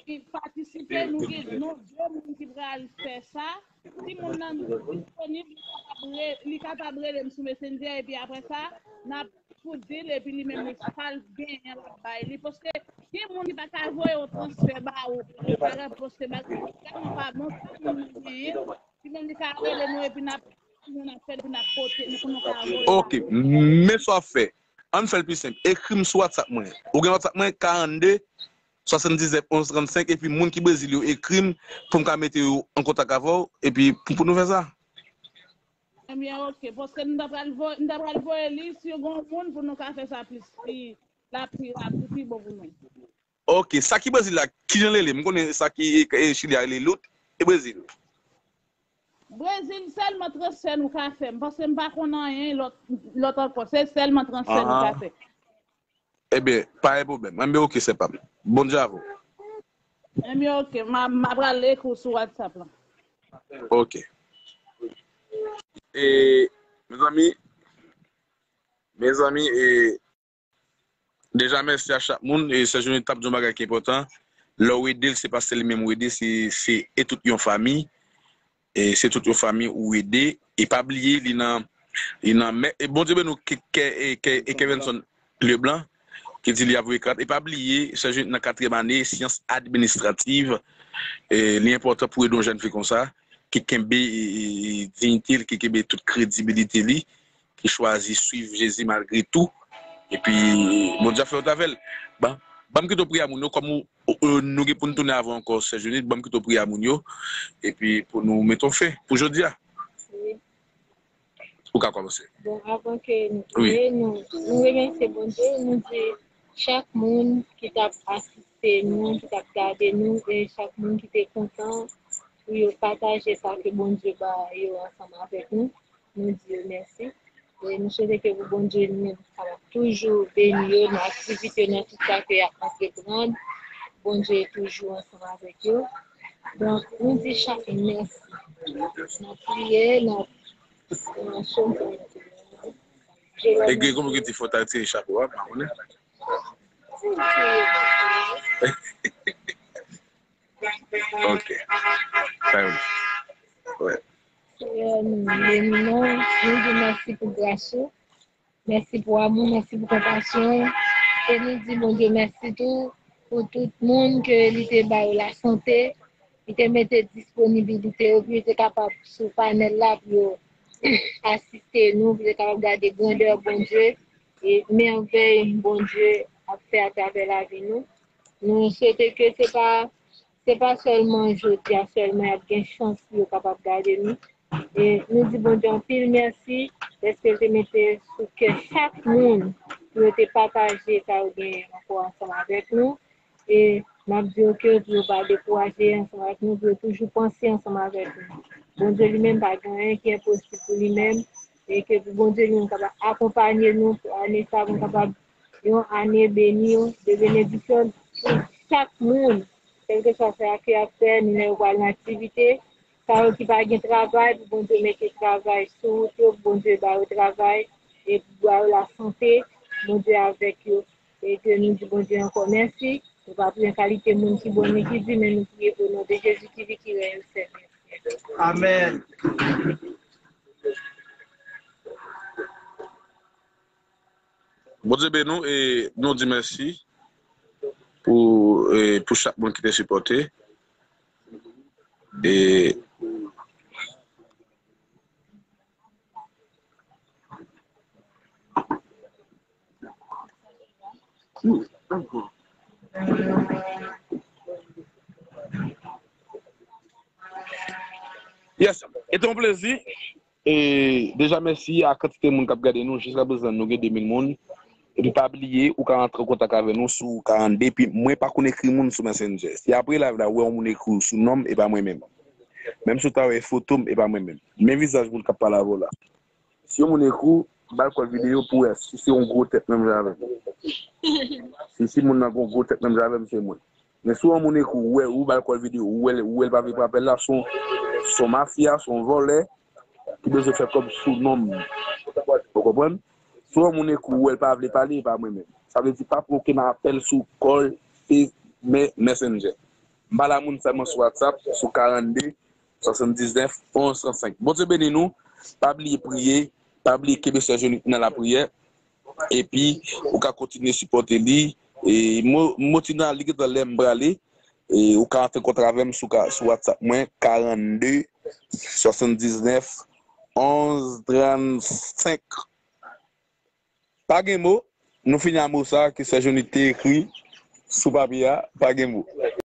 ki patisipe, nou gen nou de moun ki pral fè sa. Si moun nan disponib, li kapab re-, li kapab rele m sou Messenger, epi apre sa, n ap fout di l, epi li menm li sa l genyen l ap bay li. Paske gen moun ki pa ka voye yon transfè ba ou, li pa ka poste bagay, li pa bon, si moun nan genyen, li menm li ka rele nou, epi n ap, nou n ap fè l, epi n ap pote, nou, pou nou ka voye ba ou. Ok, men sa w ap fè. Ann fè l pi senp. Ekri m sou WhatsApp mwen. Ou gen WhatsApp mwen, karannde, swasanndiznèf, onz, trannsenk, epi moun ki Brezil yo ekri m pou m ka mete yo an kontak avè w, epi pou, pou nou fè sa. Ebyen, ok, paske m ta pral voye, m ta pral voye li si yon moun pou nou ka fè sa plis, pi, la pi rapid, pi bon pou nou. Ok, sa ki Brezil la, kijan l rele? M konnen sa ki, e, Chili a rele Lout, e Brezil. Brezil sèlman transfè nou ka fè. M panse m pa konn anyen lòt, lòt ankò. Se sèlman transfè nou ka fè. Ebyen, pa gen pwoblèm. Enben, ok, sè pa m. Bondye avè w. Enben, ok. M a, m a pral ekri w sou WhatsApp la. Ok. E, mezanmi, mezanmi, e, Deja, mèsi a chak moun. E Sè Johnny t ap di yon bagay ki enpòtan. Lè w ede l, se pa sèl li menm ou ede, se, se e tout yon fanmi. E se tout yon fanmi ou ede. E pa bliye, li nan, li nan men. E Bondye beni w, Ke-, Ke-, e Ke-, e Kevenson Leblanc, ki di li ap voye kat. E pa bliye, Sè Johnny nan katriyèm ane, syans administrativ. E li enpòtan pou ede yon jèn fi konsa, ki kenbe, e, e, e, diyite l, ki kenbe tout kredibilite li, ki chwazi swiv Jezi malgre tou. Epi, Bondye ap fè wout avè l. Ban, ban m kite w priye a moun yo, kòm ou, ou, ou, nou gen pou n tounen avè w ankò, Sè Junit, ban m kite w priye a moun yo, epi pou nou mete w fen pou jodi a. Wi. Ou ka kòmanse. Bon, avan ke nou priye, nou, nou remèsye Bondye, nou di chak moun ki t ap asiste nou, ki t ap gade nou, e chak moun ki te kontan pou yo pataje sa ke Bondye ba yo ansanm avèk nou. Nou di yo mèsi. E nou swete ke pou Bondye li menm kapab toujou beni yo nan aktivite yo, nan tout sa ke y ap antreprann. Bondye toujou ansanm avèk yo. Donk, nou di chak moun mèsi. N ap priye, n ap, n ap chante. E gen kòman ki di fò ta retire chapo a, m pa konnen. Ok. Sa yo. Wè. Seyè, nou beni non, nou di mèsi pou gras ou, mèsi pou amou, mèsi pou konpasyon ou. E nou di Bondye mèsi tou pou tout moun ke li te ba yo lasante, li te mete disponibilite yo pou yo te kapab sou panèl la pou yo asiste nou, pou yo te kapab gade grandè Bondye e mèvèy Bondye ap fè atravè lavi nou. Nou swete ke se pa, se pa sèlman jodi a sèlman y ap gen chans pou yo kapab gade nou. E nou di Bondye anpil mèsi dèske l te mete sou kè chak moun pou yo te pataje sa yo genyen ankò ansanm avèk nou. E n ap di yo ke pou yo pa dekouraje ansanm avèk nou, pou yo toujou panse ansanm avèk nou. Bondye li menm pa gen anyen ki enposib pou li menm, e ke pou Bondye li menm kapab akonpanye nou pou ane sa, pou nou kapab yon ane beni, de benediksyon pou chak moun, kèlkeswa sa ke y ap fè, ni lè yo pral nan aktivite, sa yo ki pa gen travay, pou Bondye mete travay sou wout yo, pou Bondye ba yo travay, e pou ba yo lasante, Bondye avèk yo, e ke nou di Bondye ankò mèsi, nou pa priye an kalite moun ki bon ni ki di, men nou priye o non de Jezi ki viv, ki règne, Seyè. Amèn. Bondye beni nou e nou di mèsi pou, e, pou chak moun ki te sipòte. E, yes, e te yon plezi. E deja, mèsi a kantite moun k ap gade nou. Jiskaprezan, nou gen de mil moun. Epi pa bliye, ou ka rantre an kontak avè nou sou karannde. Epi mwen pa konn ekri moun sou Messenger. Si apre live la, ou wè yon moun ekri w sou non m, e pa mwen menm. Menm si w ta wè foto m, e pa mwen menm. Men vizaj moun k ap pale avè w la. Si yon moun ekri w, ba l kòl videyo pou wè si se yon gwo tèt menm jan avè m. Si, si moun nan gen yon gwo tèt menm jan avè m, se mwen. Men si yon moun ekri w, ou wè, ou ba l kòl videyo, ou wè, ou wè l pa vle pran apèl la, se yon, se yon mafya, se yon vòlè ki bezwen fè kòb sou non m. Ou konprann? Si yon moun ekri w, ou wè l pa vle pale, e pa mwen menm. Sa vle di pa pran okenn apèl sou kòl, Face, Me-, Messenger. M pale a moun sèlman sou WhatsApp, sou karannde, swasanndiznèf, onz, trannsenk. Bondye beni nou. Pa bliye priye. Pa bliye kenbe Sè Jonik nan lapriyè. Epi, ou ka kontinye sipòte li. E Mo-, Motina, li gentan lè m prale. E ou ka antre kontak avè m sou, ka, sou WhatsApp mwen, karannde, swasanndiznèf, onz, trannsenk. Pa gen mo, nou fini a mo sa ke Sè Jonik te ekri sou papye a, pa gen mo.